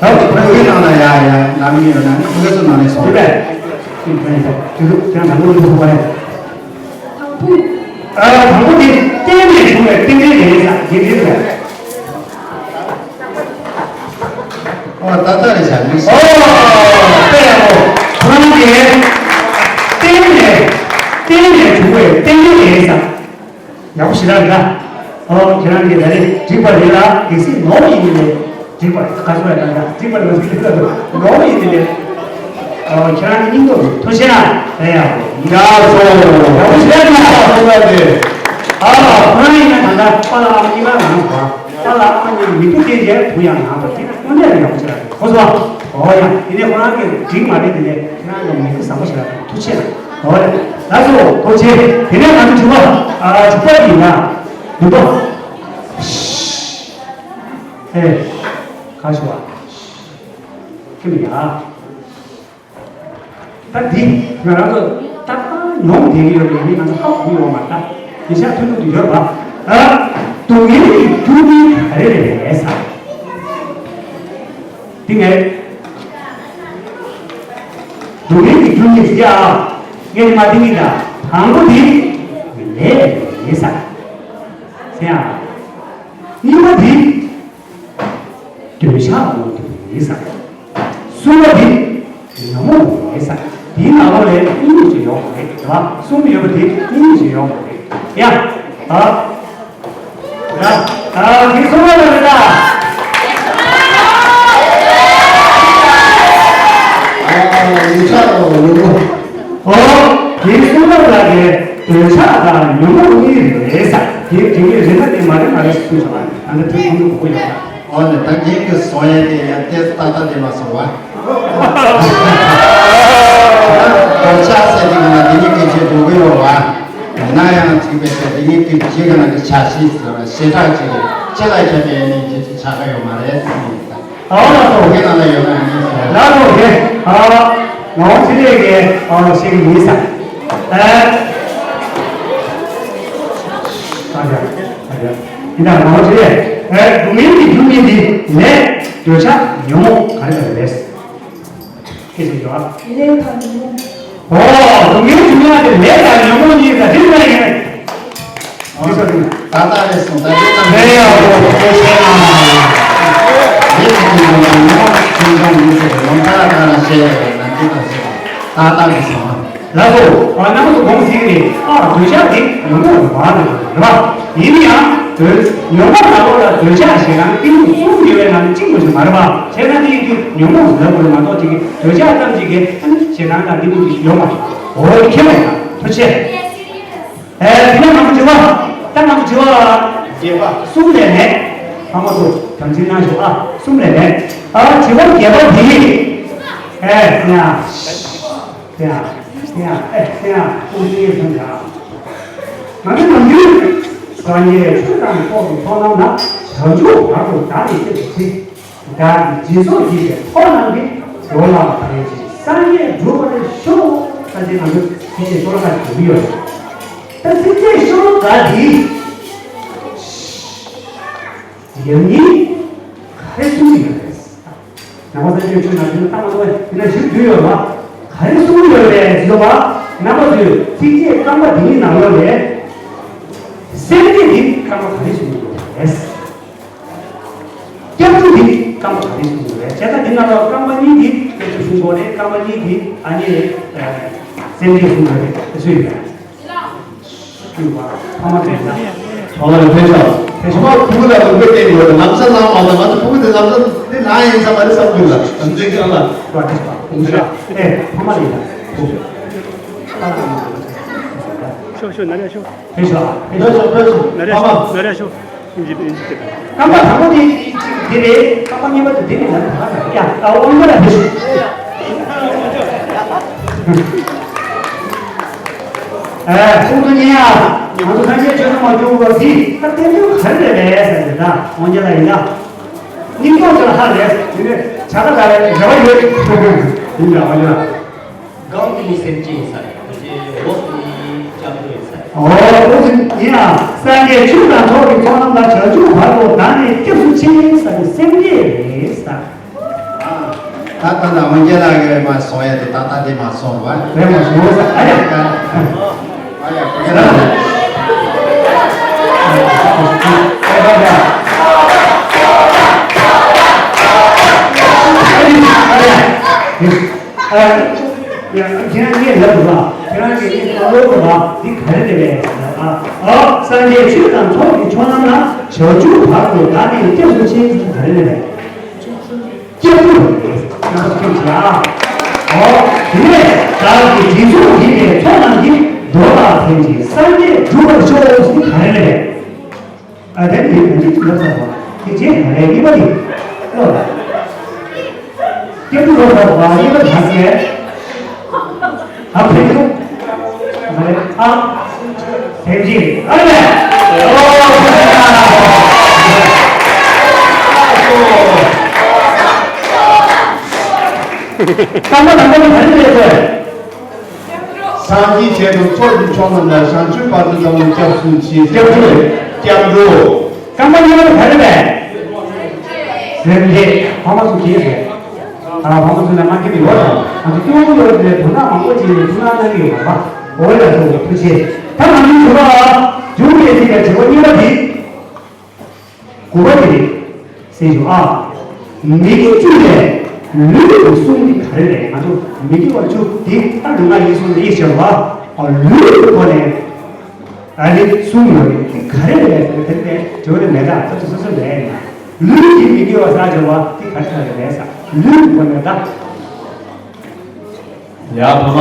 ཨོ། ཁོ་གི་ནང་ལ་ཡ་ཡ་ལམ་ཡོད་ན་ནི་ཁོ་གི་སུ་ནང་ནས་བཟོ། ཡིན་པས། ཡིན་པས། ཡིན་པས། དེ་ཚོ་ཁྱེད་རང་དང་པོ་ལ་བཟོ་བ་རེད། དང་པོ། ཨ། དང་པོ་དེ་བརྟེན་ནས་བྱུང་བའི་རྟེན་འབྲེལ་རེད་ཟེར། དེ་འདྲ་རེད། ཨོ། ཏག་ཏག་རེད་ཤག་མི། ཨོ། དཔེ་ཡག་པོ། ཁོ་རང་གིས་བརྟེན་ནས། བརྟེན་ནས་བྱུང་བའི་རྟེན་འབྲེལ་རེད་ཟེར། ཡག་པོ་ཞེ་དྲག་རེད་ད། ཨོ། ཁྱེད་རང་གིས་ད་རེས་འགྲིག་པ་རེད་ལ། གལ་སྲིད་ནོར་ཡིན་ནའི་འགྲིག་པ་རེད། ག་སོ་ཡ་ད་ད་འགྲིག་པ་རེད་ལ། ནོར་ཡིན་ནའི་ཨོ། ཁྱེད་རང་གི་སྙིང་སྟོབས་ཐུགས་ཆེ་ན་ད་ཡག་པོ་ཡིན། ཡག་སོ། ཡག་པོ་ཞེ་དྲག་རེད་ད། ཨོ། ཁོ་རང་ཡིན་ན་ད་ལྟ་པཱ་ལགས་ཨ་མ་གཉིས་ཀ་ལངས་པ། ད་ལ་ཨ་ནི་མི་བུ་དེ་རྒྱལ་བུ་ཡང་ངང་པ་དེ་དངོས་གནས་ཡག་པོ་ཞིག་ལ་གོ་སོང་། ཨོ་ཡ། དེ་ནས་ཁོ་རང་གི་འགྲིག་མ་རེད། དེ་ནས་ཁྱེད་རང་གི་མི་བུ་བཟང་པོ་ཞིག་ལ་ཐུགས་ཆེ་ན། ཨོ་ཡ། ལགས་སོ། ཐུགས་ཆེ། དེ་ནས་ང་ཚོ་དྲུག་པ། ཨ། དྲུག་པ་ཡིན་ན། དྲུག་པ། ཨེ། ག་ཞུ་བ། ཁྱེད་མི་ཡ། ད་འདི་ང་རང་ཚོ་ཏག་ཏག་མྱོང་བསྡད་ཀྱི་ཡོད་རེད། ང་ཚོ་ཧ་གོ་ཡོད་མ་རེད། ད་ཉིན་ཞག་ཐུང་ཐུང་དུ་ཡོད་པ། ཨ། སྡུག་བསྔལ་གྱི་རྒྱུ་ནི་ག་རེ་རེད་ཟེར། འདི་ངས་སྡུག་བསྔལ་གྱི་རྒྱུ་ནི་ཟེར་ཡ། ངས་མ་འདི་ནི་ད་དང་པོ་འདི་ལས་རེད་ཟེར། ཟེར་ཡ། གཉིས་པ་འདི། འདོད་ཆགས་ཡོང་གི་རེད་ཟེར། གསུམ་པ་དེ་ཉོན་མོངས་རེད་ཟེར། དེའི་ནང་ལོགས་ལས་གཉིས་ཀྱི་ཡོང་གི་རེད། རེད་བ། གསུམ་ཡོད་པ་དེ་གཉིས་ཀྱི་ཡོང་གི་རེད། ཡ། ཨ། ཡ། ཨ། དེ་གསུམ་པ་ལ་རེད་ད། ཨ། འདོད་ཆགས་ཡོང་གི་རེད། ཨོ། དེ་གསུམ་པ་ལ་གི་འདོད་ཆགས་དང་ཉོན་མོངས་གཉིས་རེད་ཟེར། དེ་དེ་གཉིས་རེད་ན་དེ་མ་རེད་མ་རེད་ཟེར་ཚུལ་བྱུང་བ་རེད། ད་ནི་དེ་ཁོང་ཚོ་གོ་གི་ཡོད་ན། ཨོ་ནི་ད་ངེད་ཀྱི་བཟོ་ཡས་དེ་ཡང་ཏེ་ཏག་ཏག་དེ་མ་བཟོ་བ། འདོད་ཆགས་ཟེར་དེ་ག་ན་དེ་གཉིས་ཀྱི་ཆེད་འགྲོ་གི་ཡོད་བ། ཡིན་ན་ཡང་ཅིག་པའི་ཆེད་དེ་གཉིས་ཀྱི་རྗེས་ག་ན་གི་ཆ་ཤས་ཟེར་བ་ཞེ་དྲག་ཅིག་ཆེ་ལ་ཁྱབ་པའི་ནི་རྗེས་ཆགས་ཀྱི་ཡོད་མ་རེད། ཨོ་ལགས་སོ། ཁྱེད་རང་ལ་ཡོད་ན་ཡང་ཟེར། ལགས་སོ། ཨ། ངག་དབང་ཚེ་རིང་གིས་ཨ་བཤད་ཀྱི་ཡིན་ཟེར། ཨ། ཨ་ཡ། ཨ་ཡ། ཡིན་ད་ངག་དབང་ཚེ་རིང་། ཨ། སྡུག་བསྔལ་གྱི་རྒྱུ་ཉིད་འདི་ལས་འདོད་ཆགས་ཉོན་མོངས་ག་རེ་ག་རེ་རེད། སྐད་ཆ་ཡོད་ཨ། ལས་དང་ཉོན་མོངས། ཨོ། སྡུག་བསྔལ་གྱི་རྒྱུ་ཉིད་དེ་ལས་དང་ཉོན་མོངས་གཉིས་ཀ་འདི་ལ་ཡིན། ད་ལྟ་རེད་སོང་། ད་ལྟ་ད་ལྟ་རེད་ཡ། ཨོ། ཁྱེད་ཆེ་ན། ལས་ཀྱི་རྒྱུ་ཉིད་ལ་ཉོན་མོངས་ཀྱི་ཆེན་པོ་མི་ཚེ་ལོང་ད་ད་ན་ཤེས་ཡ་རེད་ན་འདི་ད་ཤེས། ད་ལྟ་རེད་སོང་། ལགས་སོ། ཨ། རྣམ་པ་ཚོ་དགོངས་ཟིན་ནས། ཨ། འདོད་ཆགས་འདི་ཉོན་མོངས་ཀྱི་བར་དུ་རེད་པ། ཡིན་ན་ཡང་འདོད། ཉོན་མོངས་ནང་ལོགས་ལ་འདོད་ཆགས་ཞེ་སྡང་གཏི་མུག་གསུམ་ཡོད་པའི་ནང་ནས་གཅིག་པོ་ཞིག་མ་རེད་པ། བྱས་ན་དེ་ཡིན་དུས་ཉོན་མོངས་ཟེར་དགོས་རེད་མ་གཏོགས་དེ་གི་འདོད་ཆགས་ཙམ་ཞིག་གིས་ཨ་ནི་ཞེ་སྡང་དང་གཏི་མུག་ཞིག་ཡོང་བ། འོ་ཁྱེད་མེད་ན་ཐུགས་རྗེ་ཆེ། ཨེ། དེ་ནས་ང་ཚོ་དྲི་བ། ད་ང་ཚོ་དྲི་བ་བརྒྱད་པ། གསུམ་ལས་མེད། ཕ་མ་ཚོ་དམ་ཚིག་གནང་ཤོག་ཨ། གསུམ་ལས་མེད། ཨ། དྲི་བ་བརྒྱད་པ་འདི། ཨེ། ཡ། ཡ། ཡ། ཨེ། ཡ། ཁོང་ཚོའི་སེམས་ཀྱང་། ང་ཚོ་ནམ་རྒྱུན། སངས་རྒྱས་ཆོས་དང་ཚོགས་ཀྱི་ཚོགས་རྣམས་ལ། བྱང་ཆུབ་བར་དུ་བདག་ནི་སྐྱེད་པར་བྱེད། བདག་གིས་སྦྱིན་སོགས་བགྱིས་པའི་ཚོགས་རྣམས་ཀྱིས། འགྲོ་ལ་ཕན་ཕྱིར་སངས་རྒྱས་འགྲུབ་པར་ཤོག་ད་ཅི་ང་ཚོ་ཚིགས་བཅད་ཤོ་ལོ་ཀ་ཞིག་འབྲི་གི་ཡོད་རེད། ད་ཚིགས་བཅད་ཤོ་ལོ་ཀ་འདི་ཡང་སྙིང་ག་རེ་གསུང་གི་ཡོད་རེད། ནང་པ་སངས་རྒྱས་ཆོས་ནང་དོན་ལྟ་མ་ཐུབ་པ་ཡིན་ན་ཞིབ་འཇུག་ཡོད་པ། ག་རེ་གསུང་གི་ཡོད་རེད་ཟེར་བ། རྣམ་པ་ཚོས་ཚིགས་བཅད་རྐང་པ་འདིའི་ནང་ལོགས་ལས་སེམས་བསྐྱེད་འདི་རྐང་པ་ག་རེ་གསུང་གི་ཡོད་རེད། སྐྱབས་འགྲོ་འདི་རྐང་པ་ག་རེ་གསུང་གི་ཡོད་རེད། བྱས་ཙང་འདི་ནང་ལོགས་རྐང་པ་གཉིས་འདི་སྐྱབས་འགྲོ་གསུང་གི་ཡོད་རེད། རྐང་པ་གཉིས་འདི་ཨ་ནི་སེམས་བསྐྱེད་གསུང་གི་ཡོད་རེད། དེ་སུ་ཡོད་རེད། ཕ་མ་དེ་ན། ཕ་མ་ལ་ཕན་ཆགས། ཕ་མ་ཕྲུ་གུ་ལ་ལུག་པའི་སྟེང་ཡོད་ལམ་སང་ལམ་བ་དང་ང་ཚོ་ཕྲུ་གུ་དེ་ལམ་སང་དེ་ན་ཡིན་ས་མ་རེད་བསམ་གྱི་ལ་དམ་ཚིག་ཀྱང་ལ་བ་དེ་ཕ་མ་ལ་ཡིན་ན། ཤོག་ཤོག་ན་རེ་ཤོག་ཕེབས་ཤོག་ཕེབས་ཤོག་ཕེབས་ཤོག་ཕ་མ། ན་རེ་ཤོག་ཨིན་ཇི་ཨིན་ཇི་དེ། རྐང་པ་དང་པོ་དེ་གཅིག་དེ་རེད། རྐང་པ་གཉིས་པ་དེ་དེ་རེད་ལ། ཡ། ཨ། དབང་པོ་ལ་དེ་ཞིག་ཨ། ཁོང་ཚོ་ཉན་ཡ། ང་ཚོ་སངས་རྒྱས་ཆོས་ཚོགས་མ་བྱུང་བར་དེ་ད་བསྟན་དོན་ག་རེ་རེད་ཟེར་ཏེ། ད་དབང་རྒྱལ་ལ་ཡིན་ན། སྙིང་སྟོབས་ཅན་ཧ་ལས་དེ་ནས་བྱ་དགའ་ལ་རེ་བ་ཡོད། ཡིན་ལ་བ་ཡོད། སྒང་དེ་ནི་སེམས་ཅན་ཡིན་ས་རེད། འོ་དེ་ནི་སྐྱབས་འགྲོ་ཡིན་ས་རེད། ཨོ་ཨོ་ཟིན་ཡིན་ཡང་སངས་རྒྱས་ཆོས་དང་ཚོགས་ཀྱི་མཆོག་རྣམས་ལ། བྱང་ཆུབ་བར་དུ་བདག་ནི་སྐྱབས་སུ་མཆི་ཟེར་ནས་སེམས་བསྐྱེད་རེད་ས། ད་ད་ད་འོན་ཀྱང་ལ་གི་མ་སོང་ཡ་དེ་ད་ད་དེ་མ་སོང་བ། དེ་མ་སོང་ས་ཨ་ཡ་ཀ། ཨ་ཡ་ཀ། ཁྱེད་རང་གིས་ལབ་དགོས་པ། ཁྱེད་རང་གིས་ངས་བཀའ་སློབ་དགོས་པ་འདི་ག་རེ་རེད་པས། ཨ་ཨ་སངས་རྒྱས་ཆོས་དང་ཚོགས་ཀྱི་མཆོག་རྣམས་ལ། བྱང་ཆུབ་བར་དུ་བདག་ནི་སྐྱབས་སུ་མཆི་ཟེར་ག་རེ་རེད་པས། སྐྱབས་སུ་མཆི་ཡ། ཨོ་དེ་ནས་བདག་གི་སྦྱིན་སོགས་ཡིན་པའི་ཚོགས་རྣམས་ཀྱིས། འགྲོ་ལ་ཕན་ཅིང་སངས་རྒྱས་འགྲུབ་པར་ཤོག་ཟེར་ག་རེ་རེད་པས། ཨ་དེ་ནི་ཡིན་གཅིག་ལབ་ཚར་བ། དེ་རྗེས་ད་རེས་གཉིས་པ་དེ། ཨོ། སྐྱབས་འགྲོ་ལོ་ཚར་བ་གཉིས་པ་ད་ཟེར། ཨ་ཕེབས་ཤོག་ཨ་ཕེབས་ཨ། དེ་རྗེས་ཨ་ལས། ཨོ། སྐར་མ་དང་པོ་དེ་ག་རེ་རེད་ཟེར། སངས་རྒྱས་ཆོས་དང་ཚོགས་ཀྱི་མཆོག་རྣམས་ལ། བྱང་ཆུབ་བར་དུ་བདག་ནི་སྐྱབས་སུ་མཆི། སྐྱབས་སུ། སྐྱབས་འགྲོ། སྐར་མ་གཉིས་པ་ག་རེ་རེད། རེད་རེད། ཕ་མ་ཚོ་གིས་རེད། ཨ་ཕ་མ་ཚོ་ལ་མ་སྐྱིད་པའི་ཡོད་དང་ང་ཚོ་སྐྱོ་བོ་ཡོད་རེད། དོ་སྣང་མང་པོ་བྱས་ནས་ཐུགས་སྣང་གནང་གི་ཡོད་པ། འོ་ཡ་ཚོ་ཐུགས་རྗེ་ཆེ། ད་ང་ཚོའི་དྲི་བ་མཇུག་ནས་ཅིག་ལ་དྲི་བ་གཉིས་པ་འདི། དགུ་པ་དེ་རེད། གསན་ཞུ་ཨ། མི་དགེ་བཅུ་ལས་ལུས་ཀྱི་གསུམ་དེ་ག་རེ་རེད། ང་ཚོ་མི་དགེ་བ་བཅུ་དེ་ད་ལུས་ངག་ཡིད་གསུམ་དེ་ཡིད་ཆེས་པ། ཨ་ལུས་ཀྱི་སྒོ་ནས་ཨ་ནི་གསུམ་ཡོད་རེད། དེ་ག་རེ་རེད་ཟེར་ན་དེ་དེ་དྲི་བ་དེ་མེད་ད་ད་དུ་སོ་སོ་ལས་ཡིན། ལུས་ཀྱི་མི་དགེ་བ་ཟ་བྱ་བ་དེ་ག་རེ་རེད་ཟ། ལུས་ཀྱི་སྒོ་ནས་ད། ཡ་ཕ་མ།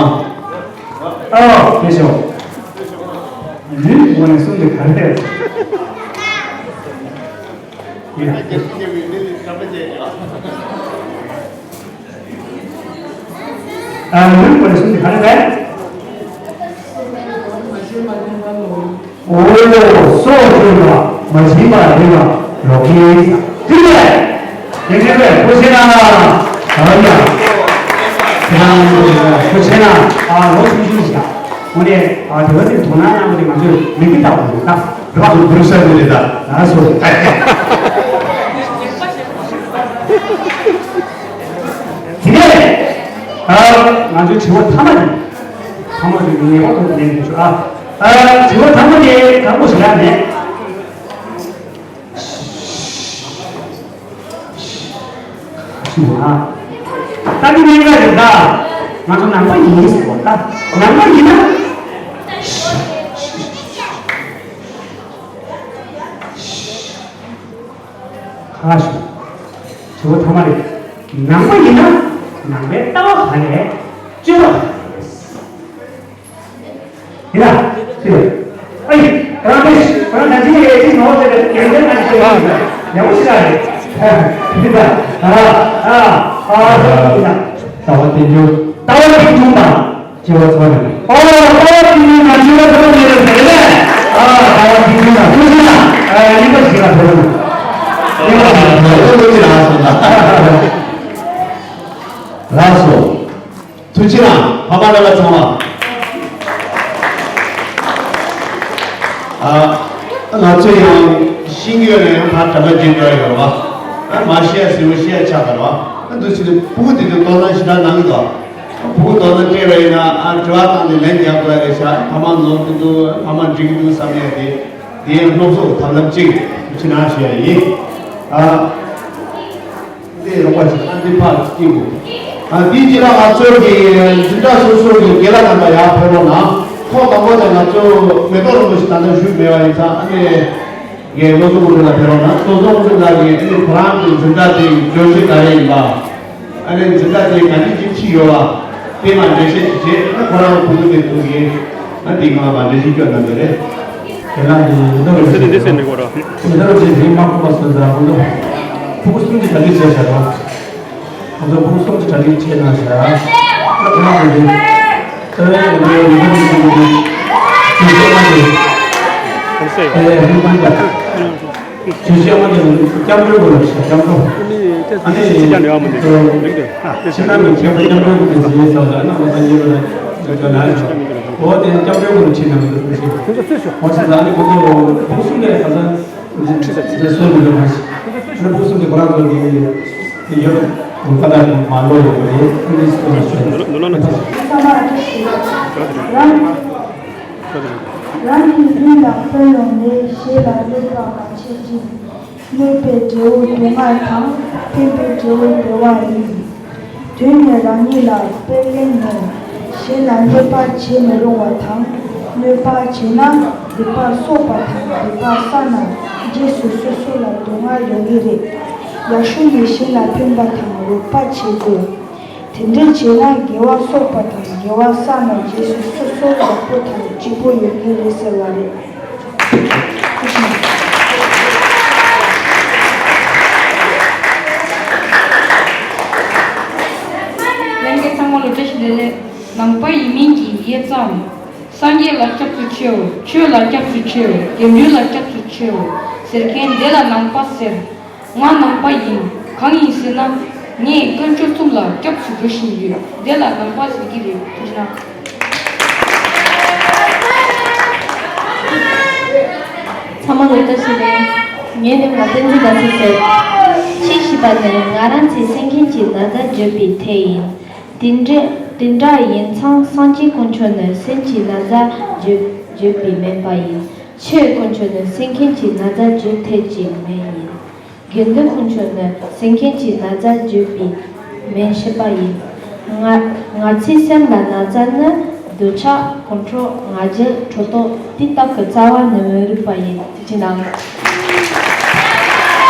ཨོ་སྐྱེ་ཤོག་ལུས་ཀྱི་སྒོ་ནས་གསུམ་དེ་ག་རེ་རེད། ཡིན། ཨ་ལུས་ཀྱི་སྒོ་ནས་གསུམ་དེ་ག་རེ་རེད། ཨོ། སྲོག་གཅོད་པ། མ་བྱིན་པ་རེད་པ། རོགས་ཀྱིས་དེ་ལས་དེ་ནས་པས་ཁོ་ཆེ་ན། ཨ་ཡ། ཁྱེད་རང་ཁོ་ཆེ་ན། ཨ་ལོ་ཆུང་ཆུང་ཞིག་ཨ་ནི་ཨ་དེ་བ་དེ་དོ་སྣང་གནང་བ་དེ་ང་ཚོས་མི་གི་ལྟ་བུ་ད་རོགས་ཀྱི་བུ་ས་དེ་རེད་ད། ང་སོ་དེ་ནས་ཨ་ང་ཚོའི་དྲི་བ་མཐའ་མ་དེ། ཐ་མ་དེ་ངེས་པར་དུ་ལེན་དགོས་ཤོག་ཨ། ཨ་དྲི་བ་ཐ་མ་དེ་དང་པོ་ཞིག་ལ་ནས། ཞུ་བ། ད་འདི་གཉིས་ཀ་རེད་ད། ང་ཚོ་ནང་པ་ཡིན་ཟེར་བ་ད། ནང་པ་ཡིན་ན། ཁ་ཞུ། དྲི་བ་ཐ་མ་རེད། ནང་པ་ཡིན་ན་ནང་པའི་ལྟ་བ་ག་རེ་སྤྱོད་པ་ག་རེ། ཡིན་ན། ཨེ། རང་གི་རང་ག་ཅི་ཡེ་ཅི་ནོར་ཟེར་ཏེ་རྒྱལ་ལྡན་ང་ཚོ་ཡག་པོ་ཞིག་རེད། ཡིན་ད། ཨ་ཨ་ཨ་ཡིན་ད། ལྟ་བ་རྟེན་འབྱུང་། ལྟ་བ་རྟེན་འབྱུང་དང་། སྐྱེ་བ་ཚོགས་མེད། ཨོ་ལྟ་བ་རྟེན་འབྱུང་དང་སྐྱེ་བ་ཚོགས་མེད་རེད་ཟེར་ནས། ཨ་ལྟ་བ་རྟེན་འབྱུང་དང་ཐུགས་རྗེ་དང་ཨ་གཉིས་པ་ཞིག་ལ་ཕེབས་རོགས། གཉིས་པ་ཞིག་ལ་ཕེབས་རོགས། ལགས་སོ། ཐུགས་རྗེ་གནང་། ཕ་མ་རྣམ་པ་ཚང་མ། ཨ་ང་ཚོ་ཡང་ཤེས་ཀྱི་ཡོད་ན་ཡང་ཕར་དྲན་པ་བརྗེད་འགྲོ་ཡ་ཡོད་རེད་བ། ཨ་མ་ཤེས་ཡ་ཟེར་བ་ཤེས་ཡ་ཆགས་པ་རེད་བ། ཨ་འདུག་ཕྱིན་ནས་ཕྲུ་གུ་དེ་ཚོ་དོ་སྣང་ཞེ་དྲག་གནང་གི་འདུག་ཕྲུ་གུ་དོ་སྣང་སྤྲད་པ་ཡིན་ན་ཨ་དྲི་བ་བཏང་ནས་ལན་རྒྱག་དགོས་ཡ་རེད་ཤག་ཕ་མ་ནོར་གི་འདུག་ཕ་མ་འགྲིག་གི་འདུག་བསམ་ཡ་དེ། དེ་ཡང་སློབ་གསོ་གི་ཐབས་ལམ་གཅིག་ཕྱི་ནང་ཞུ་ཡ་ཡིན། ཨ། འདི་རོགས་པ་ཞིག་ཨ་འདི་ཕར་སྐྱེལ་དགོས། ཨ་འདི་ཅི་ལ་ང་ཚོ་གི་འཛིན་གྲྭ་སོ་སོ་གི་རྒན་ལགས་རྣམ་པ་ཡར་ཕེབས་རོགས་གནང་། ཐོག་དང་པོ་ནས་ང་ཚོ་མེ་ཏོག་རིན་པོ་ཆེ་ད་ལྟ་བཞུགས་མེད་པ་ཡིན་ཙང་ཨ་ནི་གི་བློ་བཟང་དབང་འདུས་ལགས་ཕེབས་རོགས་གནང་། བློ་བཟང་དབང་འདུས་ལགས་ཀྱིས་ཨ་ནི་ཁོ་རང་གི་འཛིན་གྲྭ་དེ་བརྗོད་གཞི་ག་རེ་ཡིན་པ། ཨ་ནི་འཛིན་གྲྭ་དེ་ག་ནས་ཅིག་ཁྲིད་ཡོད་པ། དེ་མ་འགྲེལ་བཤད་ཅིག་བྱས་ཨ་ཁོ་རང་ཕྲུ་གུ་དེ་ཚོ་གིས་ཨ་དེ་ང་ལ་མ་འགྲེལ་བཤད་སྐྱོན་གནང་གི་རེད། དེ་ལ་ཡིན་ནོ་རེད། ཚེ་འདི་འདི་ཟེར་ནི་གོ་ར། མི་ལོ་རྗེས་རིང་མ་ཁོ་པ་སོ་ཟ་ཁོ་ཚོ་ཕྲུ་གུ་གསུམ་གྱི་གྲ་སྒྲིག་བྱས་བཞག་རོགས། ཁོ་ཚོ་ཕྲུ་གུ་གསུམ་གྱི་གྲ་སྒྲིག་བྱས་གནང་བཞག་ཁོ་རང་གི་ལྟ་བའི་ཡོང་འབབ་ཡོང་འབབ་ཀྱི་ཚུལ་དུ་ཇུས་འགོད་གནང་དགོས། ཨེ་ཨེ་རིན་པོ་ཆེ། བརྗོད་བྱ་མ་ཡིན་སྐྱབས་འགྲོའི་སྐོར་ལ་བཤད། སྐྱབས་འགྲོ། ཨ་ནི་ཕྱི་ནང་གི་མཁས་པ་སྐྱབས་འགྲོའི་སྐོར་དེ་ཞེས་ས་ལ་ན་ང་ཚ་ཉེ་བ་ལ་འགྲོ་ན་འོ་དེ་ནི་སྐྱབས་འགྲོའི་སྐོར་ལ་ཁྲིད་གནང་གི་འདུག་ཁོ་ཚོས་འོ་ཆ་ལ་ཨ་ནི་ཁོ་ཚོ་ཕུགས་གསུམ་ལས་ཁ་སང་ཁྲིད་ས་ཁྲིད་ས་སོན་མི་འདུག་མ་ཤི་ཨ་ནི་ཕུགས་གསུམ་དེ་ཁོ་རང་ཚོ་གི་དེ་ཡོད་ཁོ་ད་ལྟ་མ་ལོ་ཡོད་པ་རེད། ཨ་ནི་སོ་ན་ཤོད། རང་རང་གི་ཡུལ་ལ་ཕན་ཡོང་ནས་གཞན་ལ་གནོད་པ་མ་བྱེད་ཅིང་། གནོད་པའི་འབྲས་བུ་སྡུག་བསྔལ་དང་། ཕན་པའི་འབྲས་བུ་བདེ་བ་ཡིན། དོན་ནི་རང་ཉིད་ལ་དཔེ་ལེན་ནས། གཞན་ལ་གནོད་པ་བྱེད་མི་རུང་བ་དང་། གནོད་པ་བྱས་ན་སྡིག་པ་གསོག་པ་དང་། སྡིག་པ་བསགས་ན་རྗེས་སུ་སོ་སོ་ལ་སྡུག་བསྔལ་ཡོང་གི་རེད། ཡག་ཤོས་ནི་གཞན་ལ་ཕན་པ་དང་རོགས་པ་བྱེད་དགོས། དེ་འདྲ་བྱས་ན་དགེ་བ་གསོག་པ་དང་དགེ་བ་བསགས་ན་རྗེས་སུ་སོ་སོ་ཡག་པོ་དང་སྐྱིད་པོ་ཡོང་གི་རེད་ཟེར་བ་རེད། ལྷན་རྒྱས་ཚང་མ་ལ་བཀྲ་ཤིས་བདེ་ལེགས། ནང་པ་ཡིན་མིན་གྱི་དབྱེ་མཚམས། སངས་རྒྱས་ལ་སྐྱབས་སུ་མཆིའོ། ཆོས་ལ་སྐྱབས་སུ་མཆིའོ། དགེ་འདུན་ལ་སྐྱབས་སུ་མཆིའོ་ཟེར་མཁན་དེ་ལ་ནང་པ་ཟེར། ང་ནང་པ་ཡིན། གང་ཡིན་ཟེར་ན། ངས་དཀོན་མཆོག་གསུམ་ལ་སྐྱབས་སུ་འགྲོ་བཞིན་ཡོད། དེ་ལ་ནང་པ་ཟེར་གྱི་རེད། ཐུགས་རྗེ་གནང་། ཚང་མ་ལ་བཀྲ་ཤིས་བདེ་ལེགས། ངའི་མིང་ལ་བསྟན་འཛིན་དགའ་ཚལ་ཟེར། ཆེས་ཞིབ་པ་ནི་ང་རང་ཚོས་སེམས་མཁན་གྱི་ན་ཚ་བརྗོད་པའི་ཐད་ཡིན། དེ་འདྲ་དེ་འདྲ་ཡིན་ཙང་སངས་རྒྱས་དཀོན་མཆོག་ནི་སེམས་ཀྱི་ན་ཚ་བརྗོད་བརྗོད་པའི་སྨན་པ་ཡིན། ཆོས་དཀོན་མཆོག་ནི་སེམས་མཁན་གྱི་ན་ཚ་བརྗོད་ཐད་ཀྱི་སྨན་ཡིན། དགེ་འདུན་དཀོན་མཆོག་ནི་སེམས་མཁན་གྱི་ན་ཚ་བརྗོད་པའི་སྨན་ཞིབ་པ་ཡིན། ང་ང་ཚོའི་སེམས་ལ་ན་ཚ་ནི་འདོད་ཆགས་ཁོང་ཁྲོ་ང་རྒྱལ་ཕྲག་དོག་དེ་དག་གི་རྩ་བ་ནི་མི་རིགས་པ་ཡིན། ཐུགས་རྗེ་གནང་།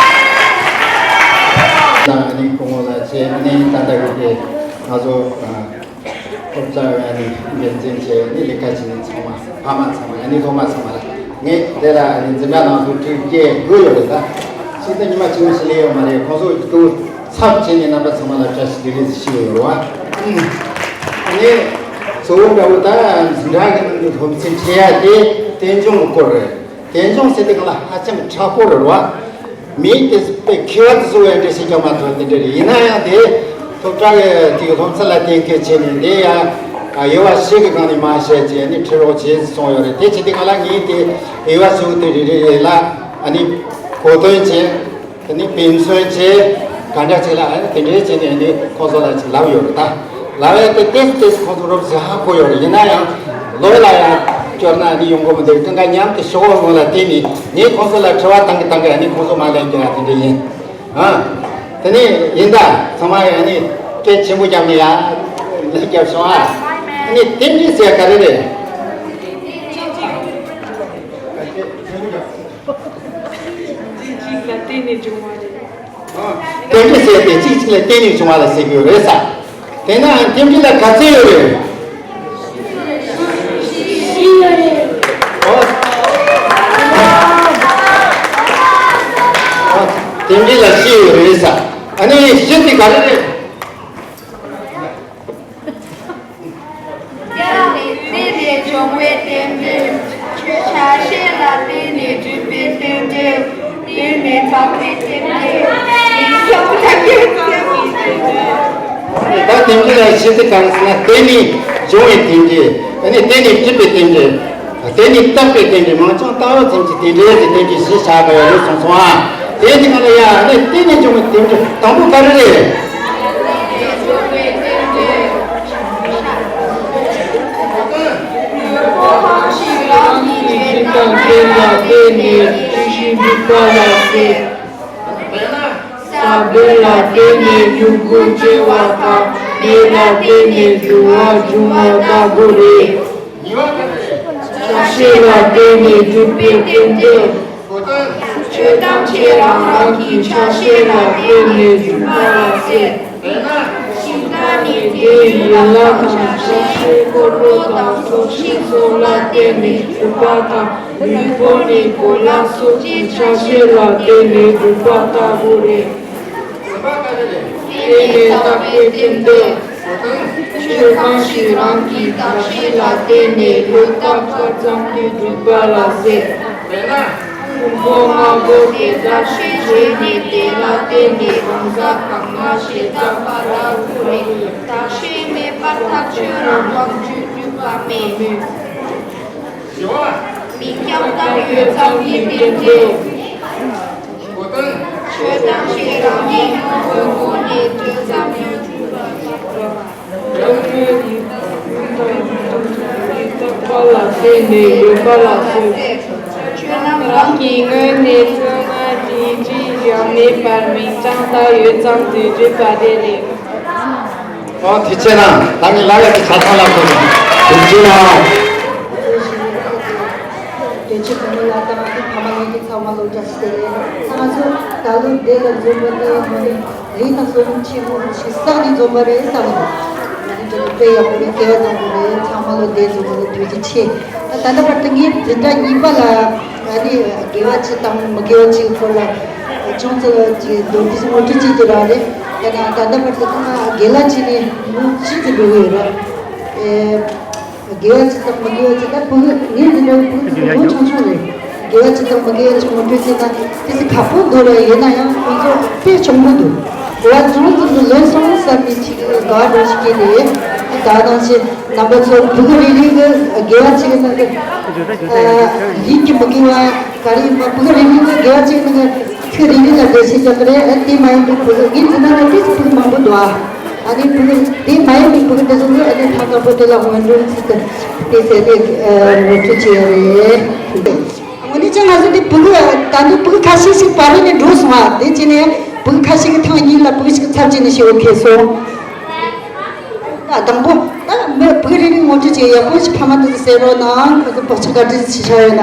ད་ནི་སྐུ་ངོ་ལ་ཆེ་ནི་ད་ལྟ་གི་དེ་ང་ཚོ་སློབ་གྲྭ་བའི་ནི་འགན་འཛིན་བྱས་ནི་ལས་ཀ་བྱེད་ནི་ཚང་མ་ཕ་མ་ཚང་མ་ཡང་ནི་སློབ་མ་ཚང་མ་ལ་ངས་དེ་ལ་ནི་འཛིན་གྲྭ་ནང་དུ་ཁྲིད་སྐྱེལ་དགོས་ཡོད་རེད། ད་ཤིན་ཏུ་ཉི་མ་ཆུང་ཞིག་ལས་ཡོད་མ་རེད། ཁོང་ཚོ་ཀྱི་ཚབ་བྱས་ནས་རྣམ་པ་ཚང་མ་ལ་བཀྲ་ཤིས་བདེ་ལེགས་ཞུ་ཡོད་རེད་བ། ངས་གཙོ་བོ་འདྲ་བོ་ད་འཛིན་གྲྭ་གི་ནང་དུ་སློབ་ཚན་ཁྲིད་ཡ་དེ་རྟེན་འབྱུང་གི་སྐོར་རེད། རྟེན་འབྱུང་ཟེར་དུས་སྒང་ལ་ཧ་ཅང་ཁག་པོ་རེད་བ། མིའི་དེ་དཔེ་མཁས་པ་དེ་ཚོ་བས་འགྲེལ་བཤད་རྒྱག་མ་ཐུབ་དེ་འདྲ་རེད། ཡིན་ན་ཡང་དེ་སློབ་གྲྭ་གི་དེའི་སློབ་ཚན་ལ་གཏན་འཁེལ་བྱས་ནས་འདི་ཡང་དབྱེ་བ་བཞི་གི་སྒང་ནས་མར་བཤད་རྗེས་ནི་ཁྲིད་རོགས་བྱེད་གསུངས་ཡོད་རེད། དེ་བྱེད་དུས་སྒང་ལ་ངས་དེ་དབྱེ་བ་བཞི་དེ་རེ་རེ་རེ་ལ་ཨ་ནི་གོ་དོན་བྱས། དེ་ནི་དཔེ་མཚོན་བྱས། ག་འདྲ་བྱས་ལ་ཨ་ནི་དེ་འདྲའི་བྱས་ནས་ཨ་ནི་ཁོང་ཚོ་ལ་ཅིག་ལབ་ཡོད་རེད་ད། ལབ་ཡ་དེ་ཏོག་ཙམ་ཏོག་ཙམ་ཁོང་ཚོ་རོབ་ཙམ་ཧ་གོ་ཡོད་རེད། ཡིན་ན་ཡང་ལོ་ལ་ཡང་སྐྱོར་ན་ནི་ཡོང་གི་མི་འདུག་ཀུན་དགའ་མཉམ་དུ་ཤོག་སྔོན་ལ་བལྟས་ནས་ངས་ཁོང་ཚོ་ལ་དྲི་བ་བཏང་གི་བཏང་གི་ཨ་ནི་ཁོང་ཚོ་མ་ལན་རྒྱག་ཡ་དེ་འདྲ་ཡིན། ཨ། དེ་ནས་ཡིན་ད་ཚང་མ་ཡང་ནི་སྐད་ཆེན་པོ་བརྒྱབ་ནས་ཡ་ལན་རྒྱབ་སོང་ཨ། དེ་ནས་རྟེན་འབྲེལ་ཟེར་ག་རེ་རེད། གཅིག་ལ་བརྟེན་ནས་བྱུང་བ་རེད། རྟེན་འབྲེལ་ཟེར་ཏེ་གཅིག་གཅིག་ལ་བརྟེན་ནས་བྱུང་བ་ལ་ཟེར་གྱི་ཡོད་རེད་ས། དེས་ན་རྟེན་འབྲེལ་ལ་ག་ཚད་ཡོད་རེད། ཨོ། ཨོ། རྟེན་འབྲེལ་ལ་བཞི་ཡོད་རེད་ས། ཨ་ནི་བཞི་དེ་ག་རེ་རེད། བརྟེན་ནས་བརྟེན་ནས་བྱུང་བའི་རྟེན་འབྲེལ། ཆགས་ཞེན་ལ་བརྟེན་ནས་གྲུབ་པའི་རྟེན་འབྲེལ། བརྟེན་ནས་བཏགས་པའི་རྟེན་འབྲེལ། ཡིད་འཕྲོག་ཐབས་ཀྱིས་བསྐྲུན་པའི་རྟེན་འབྲེལ། ད་རྟེན་འབྲེལ་ལ་བཞི་དེ་གང་ཟེར་ན་བརྟེན་ནས་བྱུང་བའི་རྟེན་འབྲེལ། ཨ་ནི་བརྟེན་ནས་གྲུབ་པའི་རྟེན་འབྲེལ། བརྟེན་ནས་བཏགས་པའི་རྟེན་འབྲེལ། མང་ཆུང་ལྟ་བུ་ཙམ་གྱི་རྟེན་འབྲེལ་དེ་རྟེན་འབྲེལ་བཞི་ཆགས་པ་ཡོད་རེད་གསུངས་སོང་ཨ། དེའི་སྟེང་ལ་ཡ་ཨ་ནི་བརྟེན་ནས་བྱུང་བའི་རྟེན་འབྲེལ་དང་པོ་ག་རེ་རེད། ལུས་པོ་གང་ཞིག་རང་གི་ཆོས་དང་ལྡན་པ་དེ་ནི་སྲིད་ཞིའི་འཇིགས་པ་ལ་སྲེད། ས་བོན་ལ་བརྟེན་ནས་མྱུ་གུ་སྐྱེ་བ་དང་། མེ་ལ་བརྟེན་ནས་དུ་བ་འབྱུང་བ་ལྟ་བུ་རེད། ཆགས་ཞེན་ལ་བརྟེན་ནས་གྲུབ་པའི་རྟེན་འབྲེལ། ཆོས་ཐམས་ཅད་རང་རང་གི་ཆགས་ཞེན་ལ་བརྟེན་ནས་གྲུབ་པ་ལ་ཟེར། ཞིང་རྟ་ནི་དེའི་ཡན་ལག་དང་། ཆགས་ཞེན་འཁོར་ལོ་དང་། སྲོག་ཤིང་སོགས་ལ་བརྟེན་ནས་གྲུབ་པ་དང་། ལུས་པོ་ནི་གོ་ལ་སོགས་ཀྱི་ཆགས་ཞེན་ལ་བརྟེན་ནས་གྲུབ་པ་ལྟ་བུ་རེད། བརྟེན་ནས་བཏགས་པའི་རྟེན་འབྲེལ། ཆོས་གང་ཞིག་རང་གི་གདགས་གཞི་ལ་བརྟེན་ནས་ལུས་དང་ཁམས་ཙམ་དུ་གྲུབ་པ་ལ་ཟེར། ཕུང་པོ་ལྔ་པོ་དེ་དག་ཤེས་བྱས་ནས། དེ་ལ་བརྟེན་ནས་གང་ཟག་གང་ལ་ཞེས་བྱ་བ་ལ་ཐུག་ནས། བདག་ཤེས་མེད་པར་ཐག་ཆོད་རང་དབང་བཅུད་འཇུག་པ་མེད། མིང་རྐྱང་དག་ཡོད་ཙམ་གྱི་རྟེན་འབྲེལ། ཆོས་ཐམས་ཅད་རང་ཉིད་དངོས་པོའི་སྒོ་ནས་གྲོལ་ཙམ་ཡོད་ཚུལ་ལ་བཞག་པ། རང་ཉིད་ཡུལ་དང་ཡུལ་དུ་གྲུབ་པའི་རྟོག་པ་ལ་བརྟེན་ནས་ཡོད་པ་ལ་སོགས། ཆོས་རྣམས་རང་གི་ངོས་ནས་བརྩོན་ན་དེའི་རིགས་ཡང་མེད་པར་མིང་རྐྱང་དག་ཡོད་ཙམ་དུ་གྱུར་པ་དེ་རེད། ཨོ་དེ་ཆེ་ན་ད་ངས་ལབ་ཡ་དེ་ཆ་ཚང་ལབ་དགོས་ཀྱང་དེ་ཆེ་ན། དོན་གཅིག་གོང་མ་ལ་དང་ཕ་མ་ལྷན་རྒྱས་ཚང་མ་ལོ་བཀྲ་ཤིས་བདེ་ལེགས། ང་ཚོ་ད་ལོ་འདི་ལ་འཛོམས་པ་དེ་ངོ་ནས་རེ་དང་བསོད་ནམས་ཆེན་པོ་ཞིག་བསགས་ནས་འཛོམས་པ་རེད་བསམ་གི་འདུག་ང་ཚོ་དཔེ་ཡག་པོ་རེད། སྐལ་བ་བཟང་པོ་རེད། ཚང་མ་ལོ་བདེ་འཛོམས་པ་ལ་ཐུགས་རྗེ་ཆེ། ད་ལྟ་བར་དུ་ངས་འཛིན་གྲྭ་གཉིས་པ་ལ་ཨ་ནི་དགེ་བ་ཅིག་དང་མི་དགེ་བ་ཅིག་སྐོར་ལ་ཅུང་ཙམ་ཅིག་མདོར་བསྡུས་ངོ་སྤྲོད་བྱེད་རྒྱུ་རང་རེད། ཡིན་ན་ད་ལྟ་བར་དུ་ང་དགེ་ལགས་བྱས་ནས་ལོ་གཅིག་ཙམ་འགྲོ་གི་ཡོད་རེད། ཨེ། དགེ་བ་ཅི་ཙམ་མི་དགེ་བ་ཅི་ལྟར་ཕྲུ་གུ་ངའི་འཛིན་གྲྭའི་ཕྲུ་གུ་ཚོ་ལོ་ཆུང་ཆུང་རེད། དགེ་བ་ཅི་ཙམ་མི་དགེ་བ་ཅི་ངོ་སྤྲོད་བྱས་ན་ཏི་སི་ཁག་པོ་འདུག་རེད། ཡིན་ན་ཡང་ཁོང་ཚོ་དཔེ་གྱོང་པོ་འདུག་དགེ་བ་ཅུང་ཙམ་དུ་ལོན་སོང་བསམ་ནས་ཅིག་དགའ་འགྲོ་ཞིག་སྐྱེས་ཏེ། ད་ནང་བཞིན་རྣམ་པ་ཚོ་ཕྲུ་གུ་རེ་རེ་གི་དགེ་བ་ཅིག་ཡིན་ན་གི་ཡིད་ཀྱི་མི་དགེ་བ་ག་རེ་ཡིན་པ། ཕྲུ་གུ་རེ་རེ་གི་དགེ་བ་ཅིག་ཡིན་ན་གི་ཚིག་རེ་རེ་ལ་འགྲེལ་བཤད་རྒྱག་གི་རེད། དེ་མ་ཡིན་པའི་ཕྲུ་གུ་ངའི་འཛིན་གྲྭ་ནང་ཏི་སི་ཕྲུ་གུ་མང་པོ་འདུག་ཨ་ནི་ཕྲུ་གུ་དེ་མ་ཡིན་པའི་ཕྲུ་གུ་དེ་ཚོ་ནི་ཨ་ནི་ཐང་དང་པོ་དེ་ལ་སྔོན་འགྲོའི་ཚུལ་དུ་དེ་ཟེར་ཏེ་ངོ་སྤྲོད་བྱས་ཡོད་རེད། དངོས་གནས་ཀྱང་ང་ཚོ་དེ་ཕྲུ་གུ་ད་དུང་ཕྲུ་གུ་ཁ་ཤས་ཤིག་བར་ནས་འགྲོ་སོང་ཨ། དེ་བྱས་ནས་ཕྲུ་གུ་ཁ་ཤས་ཀྱི་ཐེངས་གཉིས་ལ་ཕྲུ་གུ་ཞིག་གི་ཚབ་བྱས་ནས་ཞེ་པོ་ཁེལ་སོང་། ད་དང་པོ་ད་མི་ཕྲུ་གུ་རེ་རེ་ངོ་སྤྲོད་བྱས་ཡག་པོ་ཞིག་ཕ་མ་དེ་ཚོ་ཟེར་རོགས་གནང་། ཁོ་ཚོ་བག་ཆགས་ག་འདྲ་ཞིག་ཆགས་ཡོད་ན།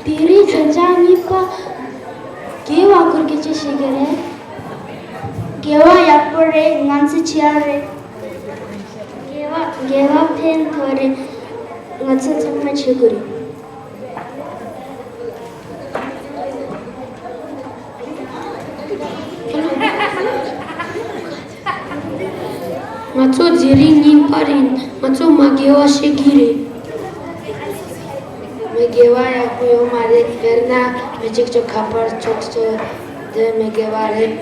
དེ་རིང་མཚན་བྱང་གཉིས་པ། དགེ་བ་སྐོར་གྱི་ཅི་ཞིག་གི་རེད། དགེ་བ་ཡག་པོ་རེད། ང་ཚོ་ཆེ་བ་རེད། དགེ་བ་དགེ་བ་ཕན་ཐོགས་རེད། ང་ཚོ་ཚང་མ་བྱེད་དགོས་རེད། ང་ཚོ་དེ་རིང་གཉིས་པ་རེད། ང་ཚོ་མ་དགེ་བ་བཤད་ཀྱི་རེད། མི་དགེ་བ་ཡག་པོ་ཡོད་མ་རེད། དཔེར་ན་མི་གཅིག་ཅོ་ཁ་པར་ཅོག་ཅོ་དེ་མི་དགེ་བ་རེད།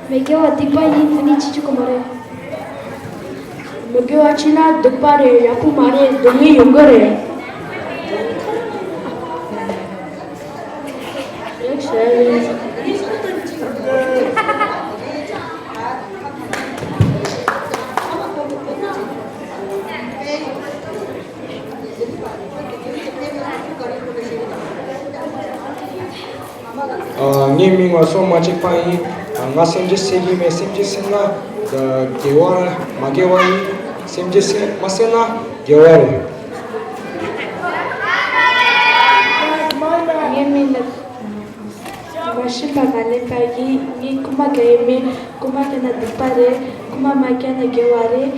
མི་དགེ་བ་སྡིག་པ་ཡིན་ཟེར་ནས་བྱེད་ཆོག་གི་མ་རེད། མི་དགེ་བ་བྱས་ན་སྡིག་པ་རེད། ཡག་པོ་མ་རེད། སྡུག་བསྔལ་ཡོང་གི་རེད། ཨ། ངའི་མིང་ལ་སོ་མ་གཅིག་པ་ཡིན། ཨ། ང་སེམས་ཅན་བསད་ཀྱི་མེད། སེམས་ཅན་བསད་ན་དགེ་བ་རེད། མ་དགེ་བ་ཡིན། སེམས་ཅན་བསད་མ་བསད་ན་དགེ་བ་རེད། ངའི་མིང་ལ་མ་ཤེས་པ་མ་ལེན་པ་ཡིན། ངས་རྐུན་མ་བརྒྱབ་ཡོད་མེད། རྐུན་མ་བརྒྱབ་ན་སྡིག་པ་རེད། རྐུན་མ་མ་བརྒྱབ་ན་དགེ་བ་རེད།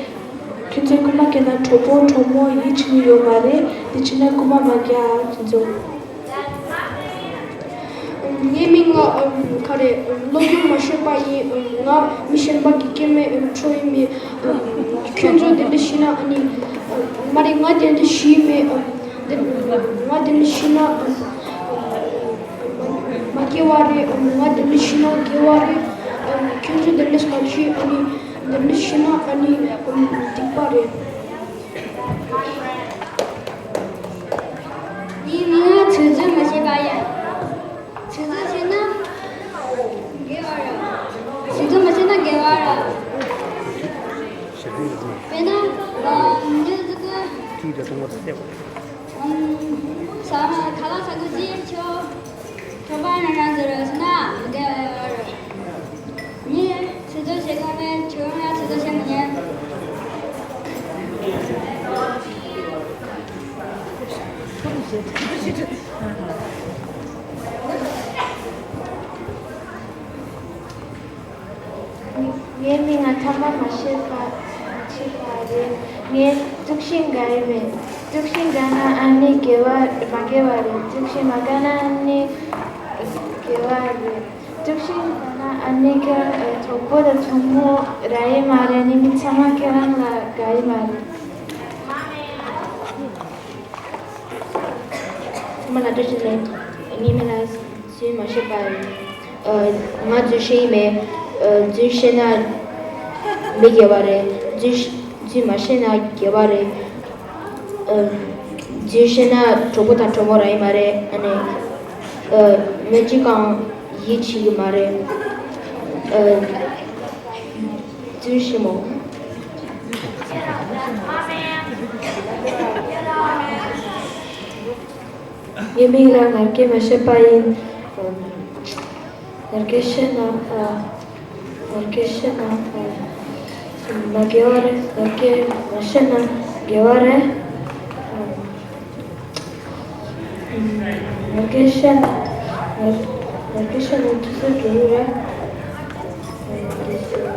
ཁྱོད་ཚོས་རྐུན་མ་བརྒྱབ་ན་གྲོགས་པོ་གྲོགས་མོ་ཡིད་ཆེས་ནི་ཡོད་མ་རེད། དེ་བྱས་ན་རྐུན་མ་མ་བརྒྱབ་ཨ་ཁྱོད་ཚོ། ངའི་མིང་ལ་ག་རེ་སློབ་སྦྱོང་མ་ཤེས་པ་ཡིན། ང་མི་གཞན་པ་གི་སྐྱེ་དམན་ཁྲོ་ཡིན་མེད། ཁྱོད་ཚོ་དེ་འདྲ་ཤེས་ན་ཨ་ནི་མ་རེད། ང་དེ་འདྲ་ཤེས་མེད། ང་དེ་འདྲ་ཤེས་ན་མ་དགེ་བ་རེད། ང་དེ་འདྲ་ཤེས་ན་དགེ་བ་རེད། ཁྱོད་ཚོ་དེ་འདྲ་མ་ཤེས་ཨ་ནི་དེ་འདྲ་ཤེས་ན་ཨ་ནི་སྡིག་པ་རེད། ངའི་མིང་ལ་ཚིག་མཛོད་མ་བྱེད་པ་ཡིན། ཚིག་མཛོད་བྱས་ན་དགེ་བ་རེད། ཚིག་མཛོད་མ་བྱས་ན་དགེ་བ་རེད། དཔེར་ན། ཨ། མྱི་ཟིག་གིས། ཁ་ལག་ཟ་དགོས་ཟེར་ཁྱོད། ཁྱོད་པ་རང་རང་ཟེར་ཟེར་ན་དགེ་བ་རེད། ངས་ཚིག་མཛོད་བྱེད་གོ་མེད། ཁྱོད་རང་ཚིག་མཛོད་བྱེད་མི་ཉན། ངའི་མིང་ང་ཐ་མ་མ་ཤེས་པ་ཆེ་བ་རེད། ངས་དཀྲུག་ཤིང་དགའ་ཡི་མེད། དཀྲུག་ཤིང་དགའ་ན་ཨ་ནི་དགེ་བ་མ་དགེ་བ་རེད། དཀྲུག་ཤིང་མ་དགའ་ན་ཨ་ནི་དགེ་བ་རེད། དཀྲུག་ཤིང་དགའ་ན་ཨ་ནི་ཁྱོད་གྲོགས་པོ་དང་གྲོགས་མོ་རག་གི་མ་རེད། ཨ་ནི་མི་ཚང་མ་ཁྱེད་རང་ལ་དགའ་གི་མ་རེད། ཚང་མ་ལ་བཀྲ་ཤིས་བདེ་ལེགས། ངའི་མིང་ལ་རྫུན་མ་བཤད་པ་ཡིན། ཨ། ང་རྫུན་བཤད་ཀྱི་མེད། ཨ། རྫུན་བཤད་ན་མི་དགེ་བ་རེད། རྫུན་བཤད། རྫུན་མ་བཤད་ན་དགེ་བ་རེད། ཨ། རྫུན་བཤད་ན་གྲོགས་པོ་དང་གྲོགས་མོ་རག་གི་མ་རེད། ཨ་ནི། ཨ། མི་གཅིག་གང་ཡིད་ཆེས་ཀྱི་མ་རེད། ཨ། རྫུན་བཤད་མོ། ངའི་མིང་ལ་ངར་སྐད་མ་བཤད་པ་ཡིན། ངར་སྐད་བཤད་ན། ཨ། ངར་སྐད་བཤད་ན། ཨ། མ་དགེ་བ་རེད། ངར་སྐད་མ་བཤད་ན་དགེ་བ་རེད། ཨ། ངར་སྐད་བཤད་ན། ངར་ངར་སྐད་བཤད་ན་དུས་ཚོད་འགྲོ་གི་རེད། ཨ། དུས་ཚོད།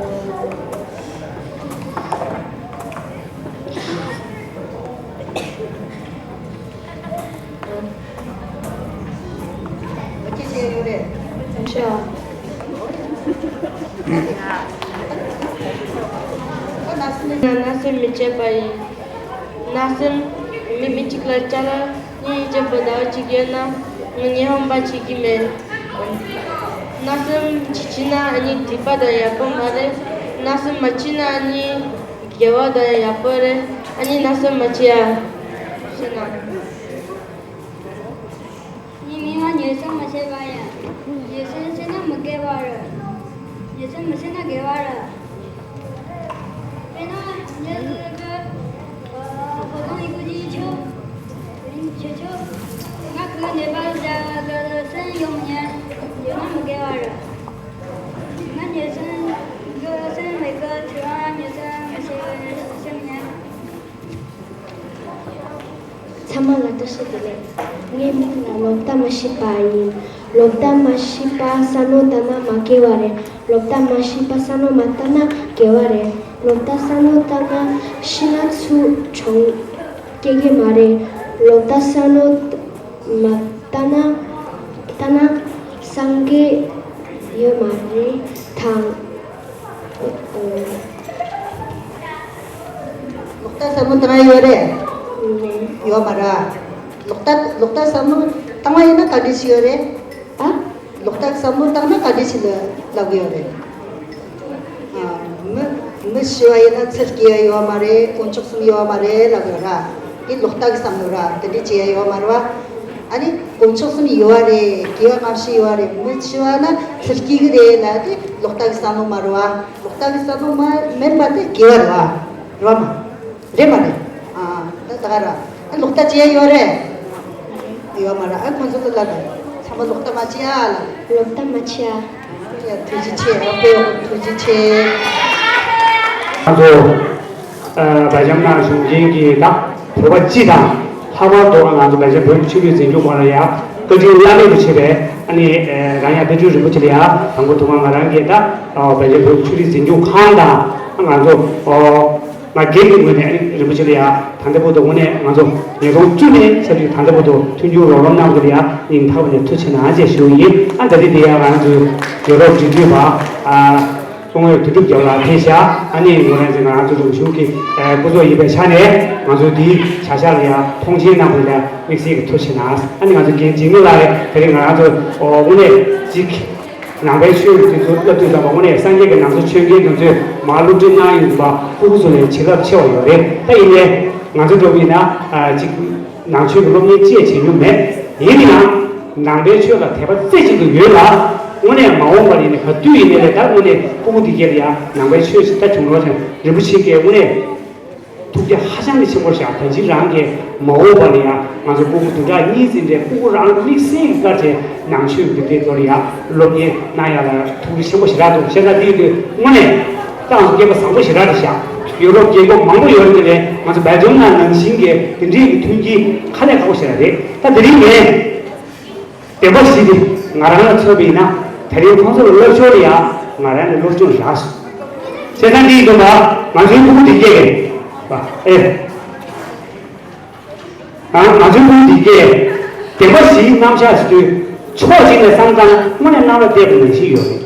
བརྣབ་སེམས་མི་བྱེད་པ་ཡིན། བརྣབ་སེམས་མི་མི་གཅིག་ལ་ཅ་ལག་གཉིས་བྱེད་པ་ཟླ་བ་གཅིག་ཡོད་ན་ངས་ཧམ་པ་བྱེད་ཀྱི་མེད། བརྣབ་སེམས་བྱེད་ན་ཨ་ནི་སྡིག་པ་དང་ཡག་པོ་མ་རེད། བརྣབ་སེམས་མ་བྱེད་ན་ཨ་ནི་དགེ་བ་དང་ཡག་པོ་རེད། ཨ་ནི་བརྣབ་སེམས་མ་བྱེད་ཡ། ཤེས་ན། ངའི་མིང་ལ་ཉེས་སེམས་མ་བྱེད་པ་ཡིན། ཉེས་སེམས་བྱས་ན་མི་དགེ་བ་རེད། ཉེས་སེམས་མི་བྱེད་ན་དགེ་བ་རེད། དཔེར་ན་ངས་ཟེར་གི། ཨ། ཕོ་བྲང་ཡི་གུ་ཅིག་ཆོ། ཆོ་ཆོ། ང་ཁོའི་ནད་པ་ལ་སེམས་ཡོང་ཉེན་ཡོད་ན་མི་དགེ་བ་རེད། ང་ཉེས་སེམས་གི་སེམས་མེད་གི། ཁྱོད་རང་ཉེས་སེམས་མི་བྱེད་སེམས་ཉེན། ཚང་མ་ལ་བཀྲ་ཤིས་བདེ་ལེགས། ངའི་མིང་ལ་ལོག་ལྟ་མ་བྱེད་པ་ཡིན། ལོག་ལྟ་མ་བྱེད་པ་བསམ་བློ་བཏང་ན་མ་དགེ་བ་རེད། ལོག་ལྟ་མ་བྱེད་པ་བསམ་བློ་མ་བཏང་ན་དགེ་བ་རེད། ལོག་ལྟ་བསམ་བློ་བཏང་ན་ཤི་ན་ཚུར་གྲོངས་སྐྱེ་གི་མ་རེད། ལོག་ལྟ་བསམ་བློ་མ་བཏང་ན་བཏང་ན་སངས་རྒྱས་ཡོད་མ་རེད་དང་། ལོག་ལྟ་བསམ་བློ་བཏང་ཡ་ཡོད་རེད། ཡོད་མ་རེད། ལོག་ལྟ་ལོག་ལྟ་བསམ་བློ་བཏང་བ་ཡིན་ན་ག་འདྲ་ཞིག་ཡོད་རེད། ཨ། ལོག་ལྟ་བསམ་བློ་བཏང་ན་ག་འདྲ་ཞིག་ལ་ལབ་ཡོད་རེད། ཨ། མི་མི་ཤི་བ་ཡིན་ན་ཚུར་སྐྱེ་ཡ་ཡོད་མ་རེད། དཀོན་མཆོག་གསུམ་ཡོད་མ་རེད་ལབ་ཡོད་ར། དེ་ལོག་ལྟ་གི་བསམ་བློ་ར། དེ་འདྲ་བྱེད་ཡ་ཡོད་མ་རེད་བ། ཨ་ནི་དཀོན་མཆོག་གསུམ་ཡོད་རེད། སྐྱེ་བ་སྔ་ཕྱི་ཡོད་རེད། མི་ཤི་བ་ན་ཚུར་སྐྱེ་གི་རེད་ལབ་དེ་ལོག་ལྟ་གི་བསམ་བློ་མ་རེད་བ། ལོག་ལྟ་གི་བསམ་བློ་མ་མིན་པ་དེ་དགེ་བ་རེད་བ། རེད་བ་མ། རེད་མ་རེད། ཨ། ད་ད་ག་ར། ཨ། ལོག་ལྟ་བྱེད་ཡ་ཡོད་རེད། ཡོད་མ་རེད། ཨ། ཁོང་ཚོ་ལ་ལབ་དང་། ཚང་མ་ལོག་ལྟ་མ་བྱེད་ཨ་ལ། ལོག་ལྟ་མ་བྱེད་ཨ། ཡ། ཐུགས་རྗེ་ཆེ། ཨ། དཔེ་ཡག་པོ། ཐུགས་རྗེ་ཆེ། ང་ཚོ། ཨ། བ་ཇམ་ནང་གཞུང་ཆེན་གྱི་ད་བོད་པ་སྤྱི་དང་ལྷག་པར་དུ་ང་ཚོ་བ་ཇམ་བོད་ཀྱི་ཆོས་རིག་འཛིན་སྐྱོང་ཁང་ལ་ཡ་བཀའ་དྲིན་བླ་མེད་དུ་ཆེ་བས། ཨ་ནི། ཨ། རང་ཡ་དཔལ་སྤྲུལ་རིན་པོ་ཆེ་ལ་ཡ་དང་པོ་ཐུགས་སྣང་། ང་རང་གིས་ད་བ་ཇམ་བོད་ཀྱི་ཆོས་རིག་འཛིན་སྐྱོང་ཁང་དང་ང་ཚོ། ཨོ། ང་སྒེར་གྱི་ངོས་ནས་རིན་པོ་ཆེ་ལ་ཡ་ད་ལྟ་བར་དུ་དངོས་གནས་ང་ཚོ་ཉིས་སྟོང་བཅུ་ནས་ཆབས་ཅིག་ད་ལྟ་བར་དུ་མཐུན་འགྱུར་རོགས་རམ་གནང་བ་དེ་ལ་ཡ་སྙིང་ཐག་པ་ནས་ཐུགས་རྗེ་ཆེ་གནང་ཞེས་ཞུ་གི་ཡིན། ཨ། ད་རེས་འདི་ཡ་ང་ཚོའི་ཡོ་རོབ་འབྲེལ་མཐུད་པ། ཨ། གཙོ་བོ་དོན་གྲུབ་རྒྱལ་ལགས་ཕེབས་ཤག་ཨ་ནི་ངོས་རང་ཚོ་ང་རང་ཚོ་རང་གཞུང་གི། ཨ། སྐུ་ཚབ་ཡིན་པའི་ཆ་ནས་ང་ཚོ་འདིའི་བྱ་གཞག་ལ་ཡ་མཐོང་ཆེན་གནང་བ་ལ་དམིགས་བསལ་གྱི་ཐུགས་རྗེ་ཆེ་གནང་། ཨ་ནི་ང་ཚོ་རྒན་འཇིགས་མེད་ལགས་དེ་རིང་ང་རང་ཚོ་དངོས་གནས་གཅིག་ནང་པའི་ཆོས་ཀྱི་དེ་ཚོ་སློབ་དུས་ཙམ་པ་དངོས་གནས་སངས་རྒྱས་ཀྱི་ནང་ཚོ་ཆོས་མཁན་དེ་ཚོས་མར་སློབ་ཁྲིད་གནང་ཡོང་དུས་པ་སྤུ་གུ་ཚོ་ལས་བྱིན་རླབས་ཆེ་བ་ཡོད་རེད། ད་ཡིན་ནའི་ང་ཚོ་འདྲ་བོ་ཡིན་ན། ཨ། ཅིག་ནང་ཆོས་ཀྱི་སློབ་གཉེར་ཅི་ཡང་བྱེད་མྱོང་མེད། ཡིན་ན་ཡང་ནང་པའི་ཆོས་ལ་དད་པ་རྩེ་གཅིག་ཏུ་ཡོད་ལ། དངོས་གནས་མ་འོངས་པ་ཡིན་ནའི་ག་དུས་ཡིན་ནའི་ལས་ད་དངོས་གནས་སྤུ་གུ་འདི་གས་ལ་ཡང་ནང་པའི་ཆོས་ཤིག་ད་བྱུང་རོགས་ཀྱང་རིན་པོ་ཆེ་གིས་དངོས་གནས། ཐུགས་རྒྱ་ཧ་ཅང་གི་ཆེན་པོ་བཞག་ད་ཅི་རང་གིས་མ་འོངས་པ་ལ་ཡང་ང་ཚོ་སྤུ་གུ་བདུན་ཕྲག་གཉིས་ཙམ་རེ་སྤུ་གུ་རང་དམིགས་བསལ་གྱི་བཀའ་བྱས་ནང་ཆོས་ཀྱི་འདི་ཚོ་ལ་ཡང་སློབ་གཉེར་གནང་ཡ་ལ་ཐུགས་རྒྱ་ཆེན་པོ་ཞེ་དྲག་འདུག་བྱས་ཙང་འདི་ཡིན་དུས་དངོས་གནས་ད་ང་ཚོ་སྐལ་པ་བཟང་པོ་ཞེ་དྲག་རེད་བཞག་ཡོ་རོབ་རྒྱལ་ཁབ་མང་པོ་ཡོད་རེད་དེ་ལས་ང་ཚོ་སྦེལ་ཇམ་ནང་ནང་བཞིན་གྱི་འདི་འདྲའི་གི་མཐུན་རྐྱེན་དཀའ་ལས་ཁག་པོ་ཞེ་དྲག་རེད། ད་དེ་རིང་ངས། བདེན་པ་ཞིག་དེ་ང་རང་ལ་མཚོན་པ་ཡིན་ན་དེ་རིང་ཁོང་ཚོ་ལ་སློབ་སྦྱོང་ལ་ཡང་ང་རང་ནས་སློབ་སྦྱོང་རག་སོང་། བྱས་ཙང་འདི་ཡིན་དུས་ང་ཚོའི་ཕྲུ་གུ་དེ་སྐྱེས་རེད་པ། ཨེ། ང་ང་ཚོའི་ཁུལ་འདི་གས་བདེན་པ་བཞིའི་རྣམ་གཞག་ཞིག་དུས་ཕྱོགས་གཅིག་ནས་བསམ་བློ་བཏང་ན་དངོས་གནས་རྣམ་པར་བལྟས་པ་ནང་བཞིན་ཡོད་རེད།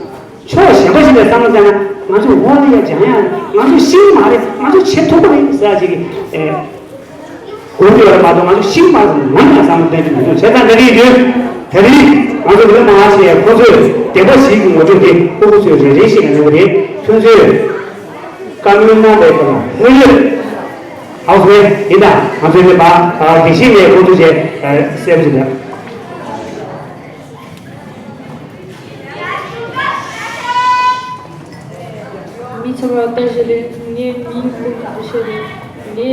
ཕྱོགས་གཞན་པ་ཞིག་ནས་བསམ་བློ་བཏང་ན་ང་ཚོས་ཝ་ལ་ཡ་སྦྱང་ཡ་ང་ཚོས་ཤེས་ཀྱི་མ་རེད། ང་ཚོས་བྱེད་ཐུབ་ཀྱི་རེད་ཟེར་ཡ་ཅིག་གི་ཨེ། དགོས་ཀྱི་ཡོད་རེད་མ་གཏོགས་ང་ཚོས་ཤེས་ཀྱི་མ་རེད་ཟེར་ནས་ནམ་ཡང་བསམ་བློ་གཏོང་རྒྱུ་མི་འདུག་བྱས་ཙང་ད་རེས་དུས་ད་རེས་ང་ཚོ་མི་ལོ་མང་ཆེ་ཁོ་ཚོས་བདེན་པ་བཞིའི་ངོ་སྤྲོད་དེ་ཕྲུ་གུ་ཚོས་རེ་རེ་བཞིན་གནང་གི་རེད། ཁྱོད་ཚོས་བཀའ་མོལ་གནང་པའི་སྐོར་ལ་ལྷོད་ལྷོད། ཨའོ་ཟེར་ཡིན་ད་ང་ཚོའི་མི་པ་དེ་བཞིན་ནས་ཁོང་ཚོ་བྱས་གསལ་པོ་ཞིག་འདུག་མི་ཚང་མ་བཀྲ་ཤིས་བདེ་ལེགས། ངའི་མིང་ཀུན་བཀྲ་ཤིས་རེད། ངའི་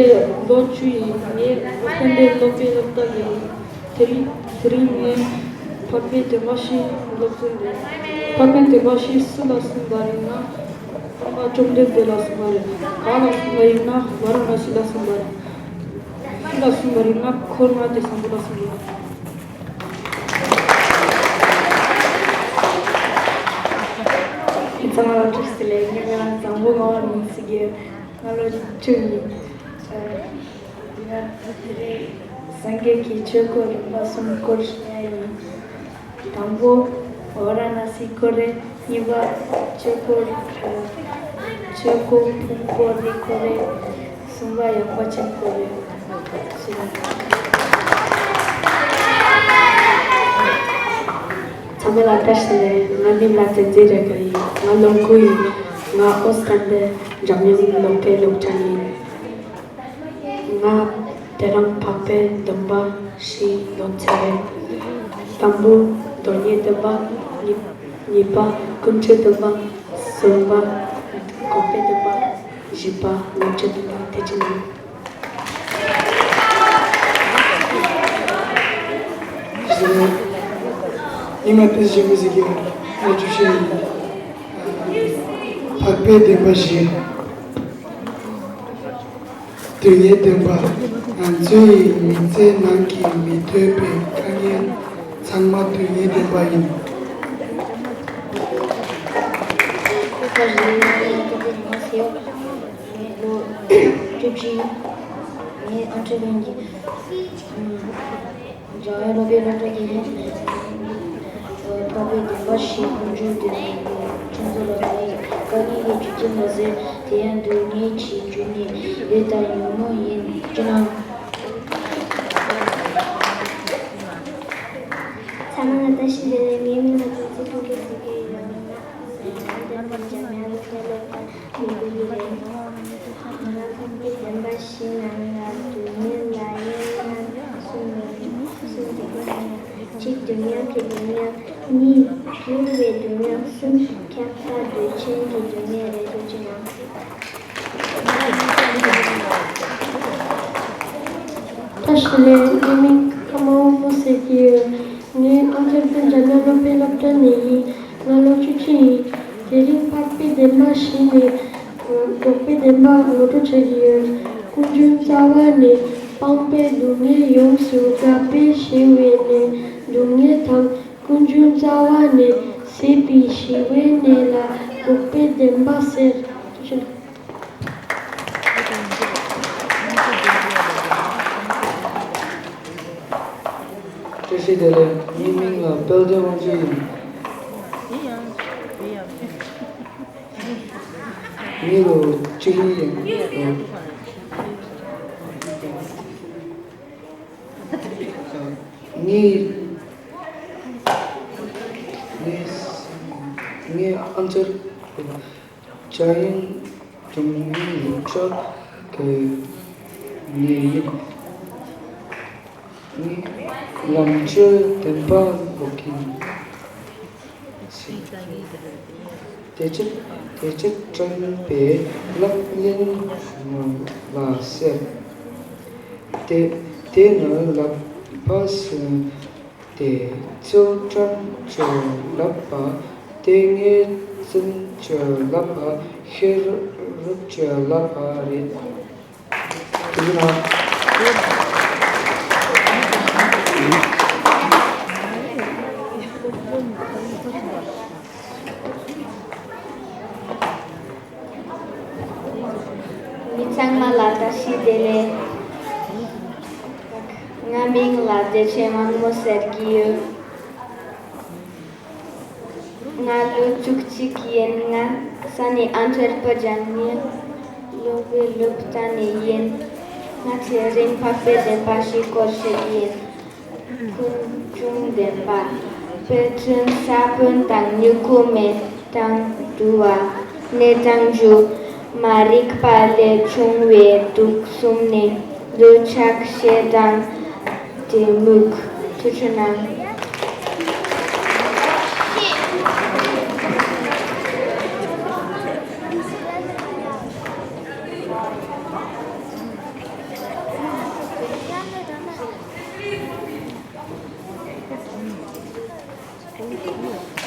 ལོ་བཅུ་ཡིན། ངའི་སྐབས་དེར་སློབ་དཔོན་སློབ་གྲྭ་ལ་ཡིན། དེ་རིང་དེ་རིང་ངས་འཕགས་པའི་བདེན་པ་བཞི་སློབ་ཚན་རེད། འཕགས་པའི་བདེན་པ་བཞི་སུ་ལ་གསུངས་པ་རེད་ན། སྟོན་པ་བཅོམ་ལྡན་འདས་ལ་གསུངས་པ་རེད། ག་ལ་གསུངས་པ་ཡིན་ན་ཝཱ་ར་ཎ་སི་ལ་གསུངས་པ་རེད། སུ་ལ་གསུངས་པ་རེད་ན་འཁོར་ལྔ་སྡེ་བཟང་པོ་ལ་གསུངས་པ་རེད། ཚང་མ་ལ་བཀྲ་ཤིས་བདེ་ལེགས། ངའི་མིང་ལ་བཟང་པོ་ངག་དབང་ཟེར་གྱི་ཡོད། ང་ལོ་བཅུ་ཡིན། ང་དེ་རིང་སངས་རྒྱས་ཀྱི་ཆོས་སྐོར་རིམ་པ་གསུམ་སྐོར་ཞུ་ཡ་ཡིན། དང་པོ་ཝཱ་ར་ཎ་སིའི་སྐོར་རེད། གཉིས་པ་ཆོས་སྐོར་ཆོས་སྐོར་ཕུང་པོ་རེ་སྐོར་རེད། གསུམ་པ་ཡངས་པ་ཅན་སྐོར་རེད། ཞུ་ཡ་ཡིན། ཚང་མ་ལ་བཀྲ་ཤིས་བདེ་ལེགས། ངའི་མིང་ལ་བསྟན་འཛིན་རེ་ཁ་ཡིན། ང་ལོ་དགུ་ཡིན། ང་ཨོ་སི་ཀན་དར་འཛམ་གླིང་སློབ་གྲྭའི་སློབ་གྲྭ་ཡིན། ང་དེ་རིང་འཕགས་པའི་བདེན་པ་བཞི་སློབ་ཚན་རེད། དང་པོ་མདོ་ལྔའི་བདེན་པ། གཉིས་གཉིས་པ་ཀུན་འབྱུང་བདེན་པ། གསུམ་པ་འགོག་པའི་བདེན་པ། བཞི་པ་ལོངས་སྤྱོད་བདེན་པ། དེ་ཅི་ནས། ཉི་མ་དཔེ་ཞིག་གི་གཟིགས་ཡོད། ང་བཅུ་བཞི་ཡིན། འཕགས་པའི་བདེན་པ་བཞི། སྡུག་བསྔལ་བདེན་པ། ང་ཚོའི་མི་ཚེའི་ནང་གི་མི་འདོད་པའི་དཀའ་ངལ་ཚང་མ་སྡུག་བསྔལ་བདེན་པ་ཡིན། ངའི་ལོ་བཅུ་བཞི་ཡིན། ངའི་ཨམ་ཆི་ལིང་གི་འཇམ་དབྱངས་སློབ་དཔོན་སློབ་གྲྭ་གི་ཡིན། འཕགས་པའི་བདེན་པ་བཞི་ཀུན་འབྱུང་བདེན་པ་ཁྱེད་ཚོ་ལ་ངས་དཀའ་ངལ་གྱི་རྒྱུ་རྐྱེན་མ་ཟད་དེ་ཡང་སྡུག་བསྔལ་གྱི་རྒྱུ་ནི་ལས་དང་ཉོན་མོངས་ཡིན། ཅི་ན། ཚང་མ་ལ་བཀྲ་ཤིས་བདེ་ལེགས། ངའི་མིང་ལ་བསྟན་འཛིན་ཕུན་སྐྱིད་ཟེར་གྱི་ཡོད། ང་ཨ་མདོ་ནས་འཇམ་དབྱངས་སློབ་གྲྭ་སློབ་གྲྭ་ཡིན་གྱི་རེད། ང་འཕགས་པའི་བདེན་པ་བཞི་ནང་ལ་སྡུག་བསྔལ་ལ་དབྱེ་ན་གསུམ་ཡོད། གསུམ་དེ་ག་རེ་ཡིན་ན། གཅིག་སྡུག་བསྔལ་གྱི་སྡུག་བསྔལ། གཉིས་འགྱུར་བའི་སྡུག་བསྔལ། གསུམ་ཁྱབ་བདག་འདོད་ཆེན་གྱི་སྡུག་བསྔལ་རེད། ཐུགས་རྗེ་གནང་། བཀྲ་ཤིས་བདེ་ལེགས། ངའི་མིང་ཀརྨ་དབང་མོ་ཟེར་གྱི་ཡོད། ངའི་ཨམ་ཆི་ལིང་འཇམ་དབྱངས་སློབ་དཔོན་སློབ་གྲྭ་ནས་ཡིན། ང་ལོ་བཅུ་གཅིག་ཡིན། དེ་རིང་འཕགས་པའི་བདེན་པ་བཞི་ནས་འགོག་པའི་བདེན་པ་ངོ་སྤྲོད་བྱེད་ཀྱི་ཡོད། ཀུན་འབྱུང་རྩ་བ་ནས་སྤངས་པས་སྡུག་བསྔལ་ཡོངས་སུ་དག་པས་ཞི་བའི་གནས་སྡུག་བསྔལ་དང་། ཀུན་འབྱུང་རྩ་བ་ནས་ཟད་པའི་ཞི་བའི་གནས་ལ་འགོག་པའི་བདེན་པ་ཟེར། བཀྲ་ཤིས་བདེ་ལེགས། ངའི་མིང་ལ་དཔལ་ལྡན་དབང་ཕྱུག་ཡིན། ངའི་ལོ་བཅུ་གཉིས་ཡིན། ངའི་ངའི་ངའི་ཨམ་ཆི་ལིང་འཇམ་དབྱངས་སློབ་གྲྭ་གི་ནས་ཡིན། ངའི་ལོངས་སྤྱོད་བདེན་པ་ལོག་གིན། དེ་ཕྱིར་དེ་ཕྱིར་དྲན་པས་ལག་ལེན་ལ་གསལ། དེ་དེ་ནི་ལག་པ་སུ་སྟེ་ཚུལ་ཁྲིམས་ཀྱི་བསླབ་པ། ལྟས་ངན་བཙུན་གྱི་བསླབ་པ། ཤེས་རབ་ཀྱི་བསླབ་པ་རེད། དེ་ན། མི་ཚང་མ་ལ་བཀྲ་ཤིས་བདེ་ལེགས། མིང་ལ་བདེ་ཆེན་དམར་མོ་ཟེར་གྱི་ཡོད། ང་ལོ་བཅུ་གཅིག་ཡིན། ང་ས་གནས་ཨན་ཐེར་པ་ཇན་ནས་སློབ་དཔོན་སློབ་གྲྭ་ནས་ཡིན། ང་དེ་རིང་འཕགས་པའི་བདེན་པ་བཞི་སྐོར་བཤད་ཀྱི་ཡིན། ཀུན་འབྱུང་བདེན་པ། དཔེ་མཚོན་ས་བོན་དང་སྨྱུ་གུ་མེ་དང་དུ་བ། གནས་དང་རྒྱུ། མ་རིག་པ་ལས་བྱུང་བའི་དུག་གསུམ་ནི། འདོད་ཆགས་ཞེ་སྡང་གཏི་མུག་ཐུགས་ཆུ་ནང་།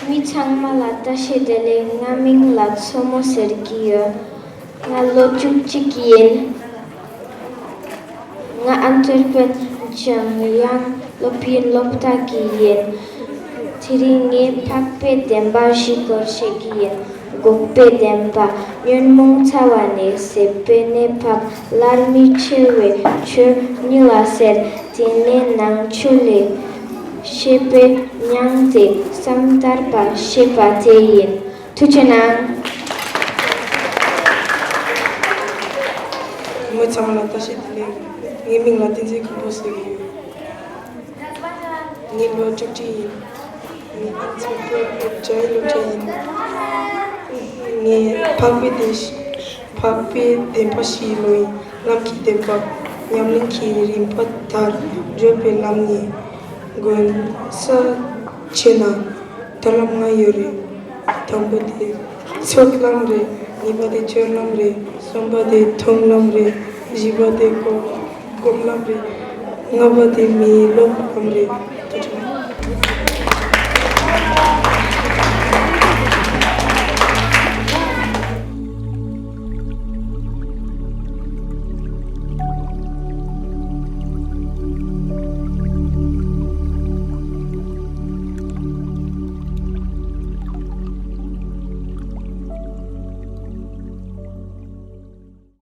མི་ཚང་མ་ལ་བཀྲ་ཤིས་བདེ་ལེགས། ང་མིང་ལ་མཚོ་མོ་ཟེར་གྱི་ཡོད། ང་ལོ་བཅུ་གཅིག་ཡིན། ང་ཨན་ཐེར་པན་ཇམ་ཡང་སློབ་ཡོན་སློབ་གྲྭ་གི་ཡིན། དེ་རིང་ངས་འཕགས་པའི་བདེན་པ་བཞི་སྐོར་བཤད་ཀྱི་ཡིན། འགོག་པའི་བདེན་པ། ཉོན་མོངས་ཚ་བ་ནས་ཟད་པའི་གནས་བབ། སླར་མི་འཆི་བའི་ཆོས་ཉིད་ལ་ཟེར། དེ་ནས་ནང་ཆོས་ལས་ཤེས་པའི་མྱང་འདས་སམ་དར་པ་ཤེས་པ་དེ་ཡིན། ཐུགས་ཆེ་གནང་། མི་ཚང་མ་ལ་བཀྲ་ཤིས་བདེ་ལེགས། ངའི་མིང་ལ་བསྟན་འཛིན་སྐུ་ཕུན་ཟེར་གྱི་ཡོད། ངའི་ལོ་བཅུ་གཅིག་ཡིན། ངའི་ཚོགས་པ་སློབ་གྲྭའི་སློབ་གྲྭ་ཡིན། ངས་འཕགས་པའི་བདེ་འཕགས་པའི་བདེན་པ་བཞིའི་བློ་ཡིན། ལམ་གྱི་བདེན་པ། ཉམས་ལེན་གྱི་རིམ་པ་ལྟར་བགྲོད་པའི་ལམ་ནི། མགོན་ས་ཆེ་ན་ཐར་ལམ་ལྔ་ཡོད་རེད། དང་པོ་དེ་ཚོགས་ལམ་རེད། གཉིས་པ་དེ་སྤྱོད་ལམ་རེད། གསུམ་པ་དེ་མཐོང་ལམ་རེད། བཞི་པ་དེ་སྒོམ་སྒོམ་ལམ་རེད། ལྔ་པ་དེ་མིའི་སློབ་ལམ་རེད།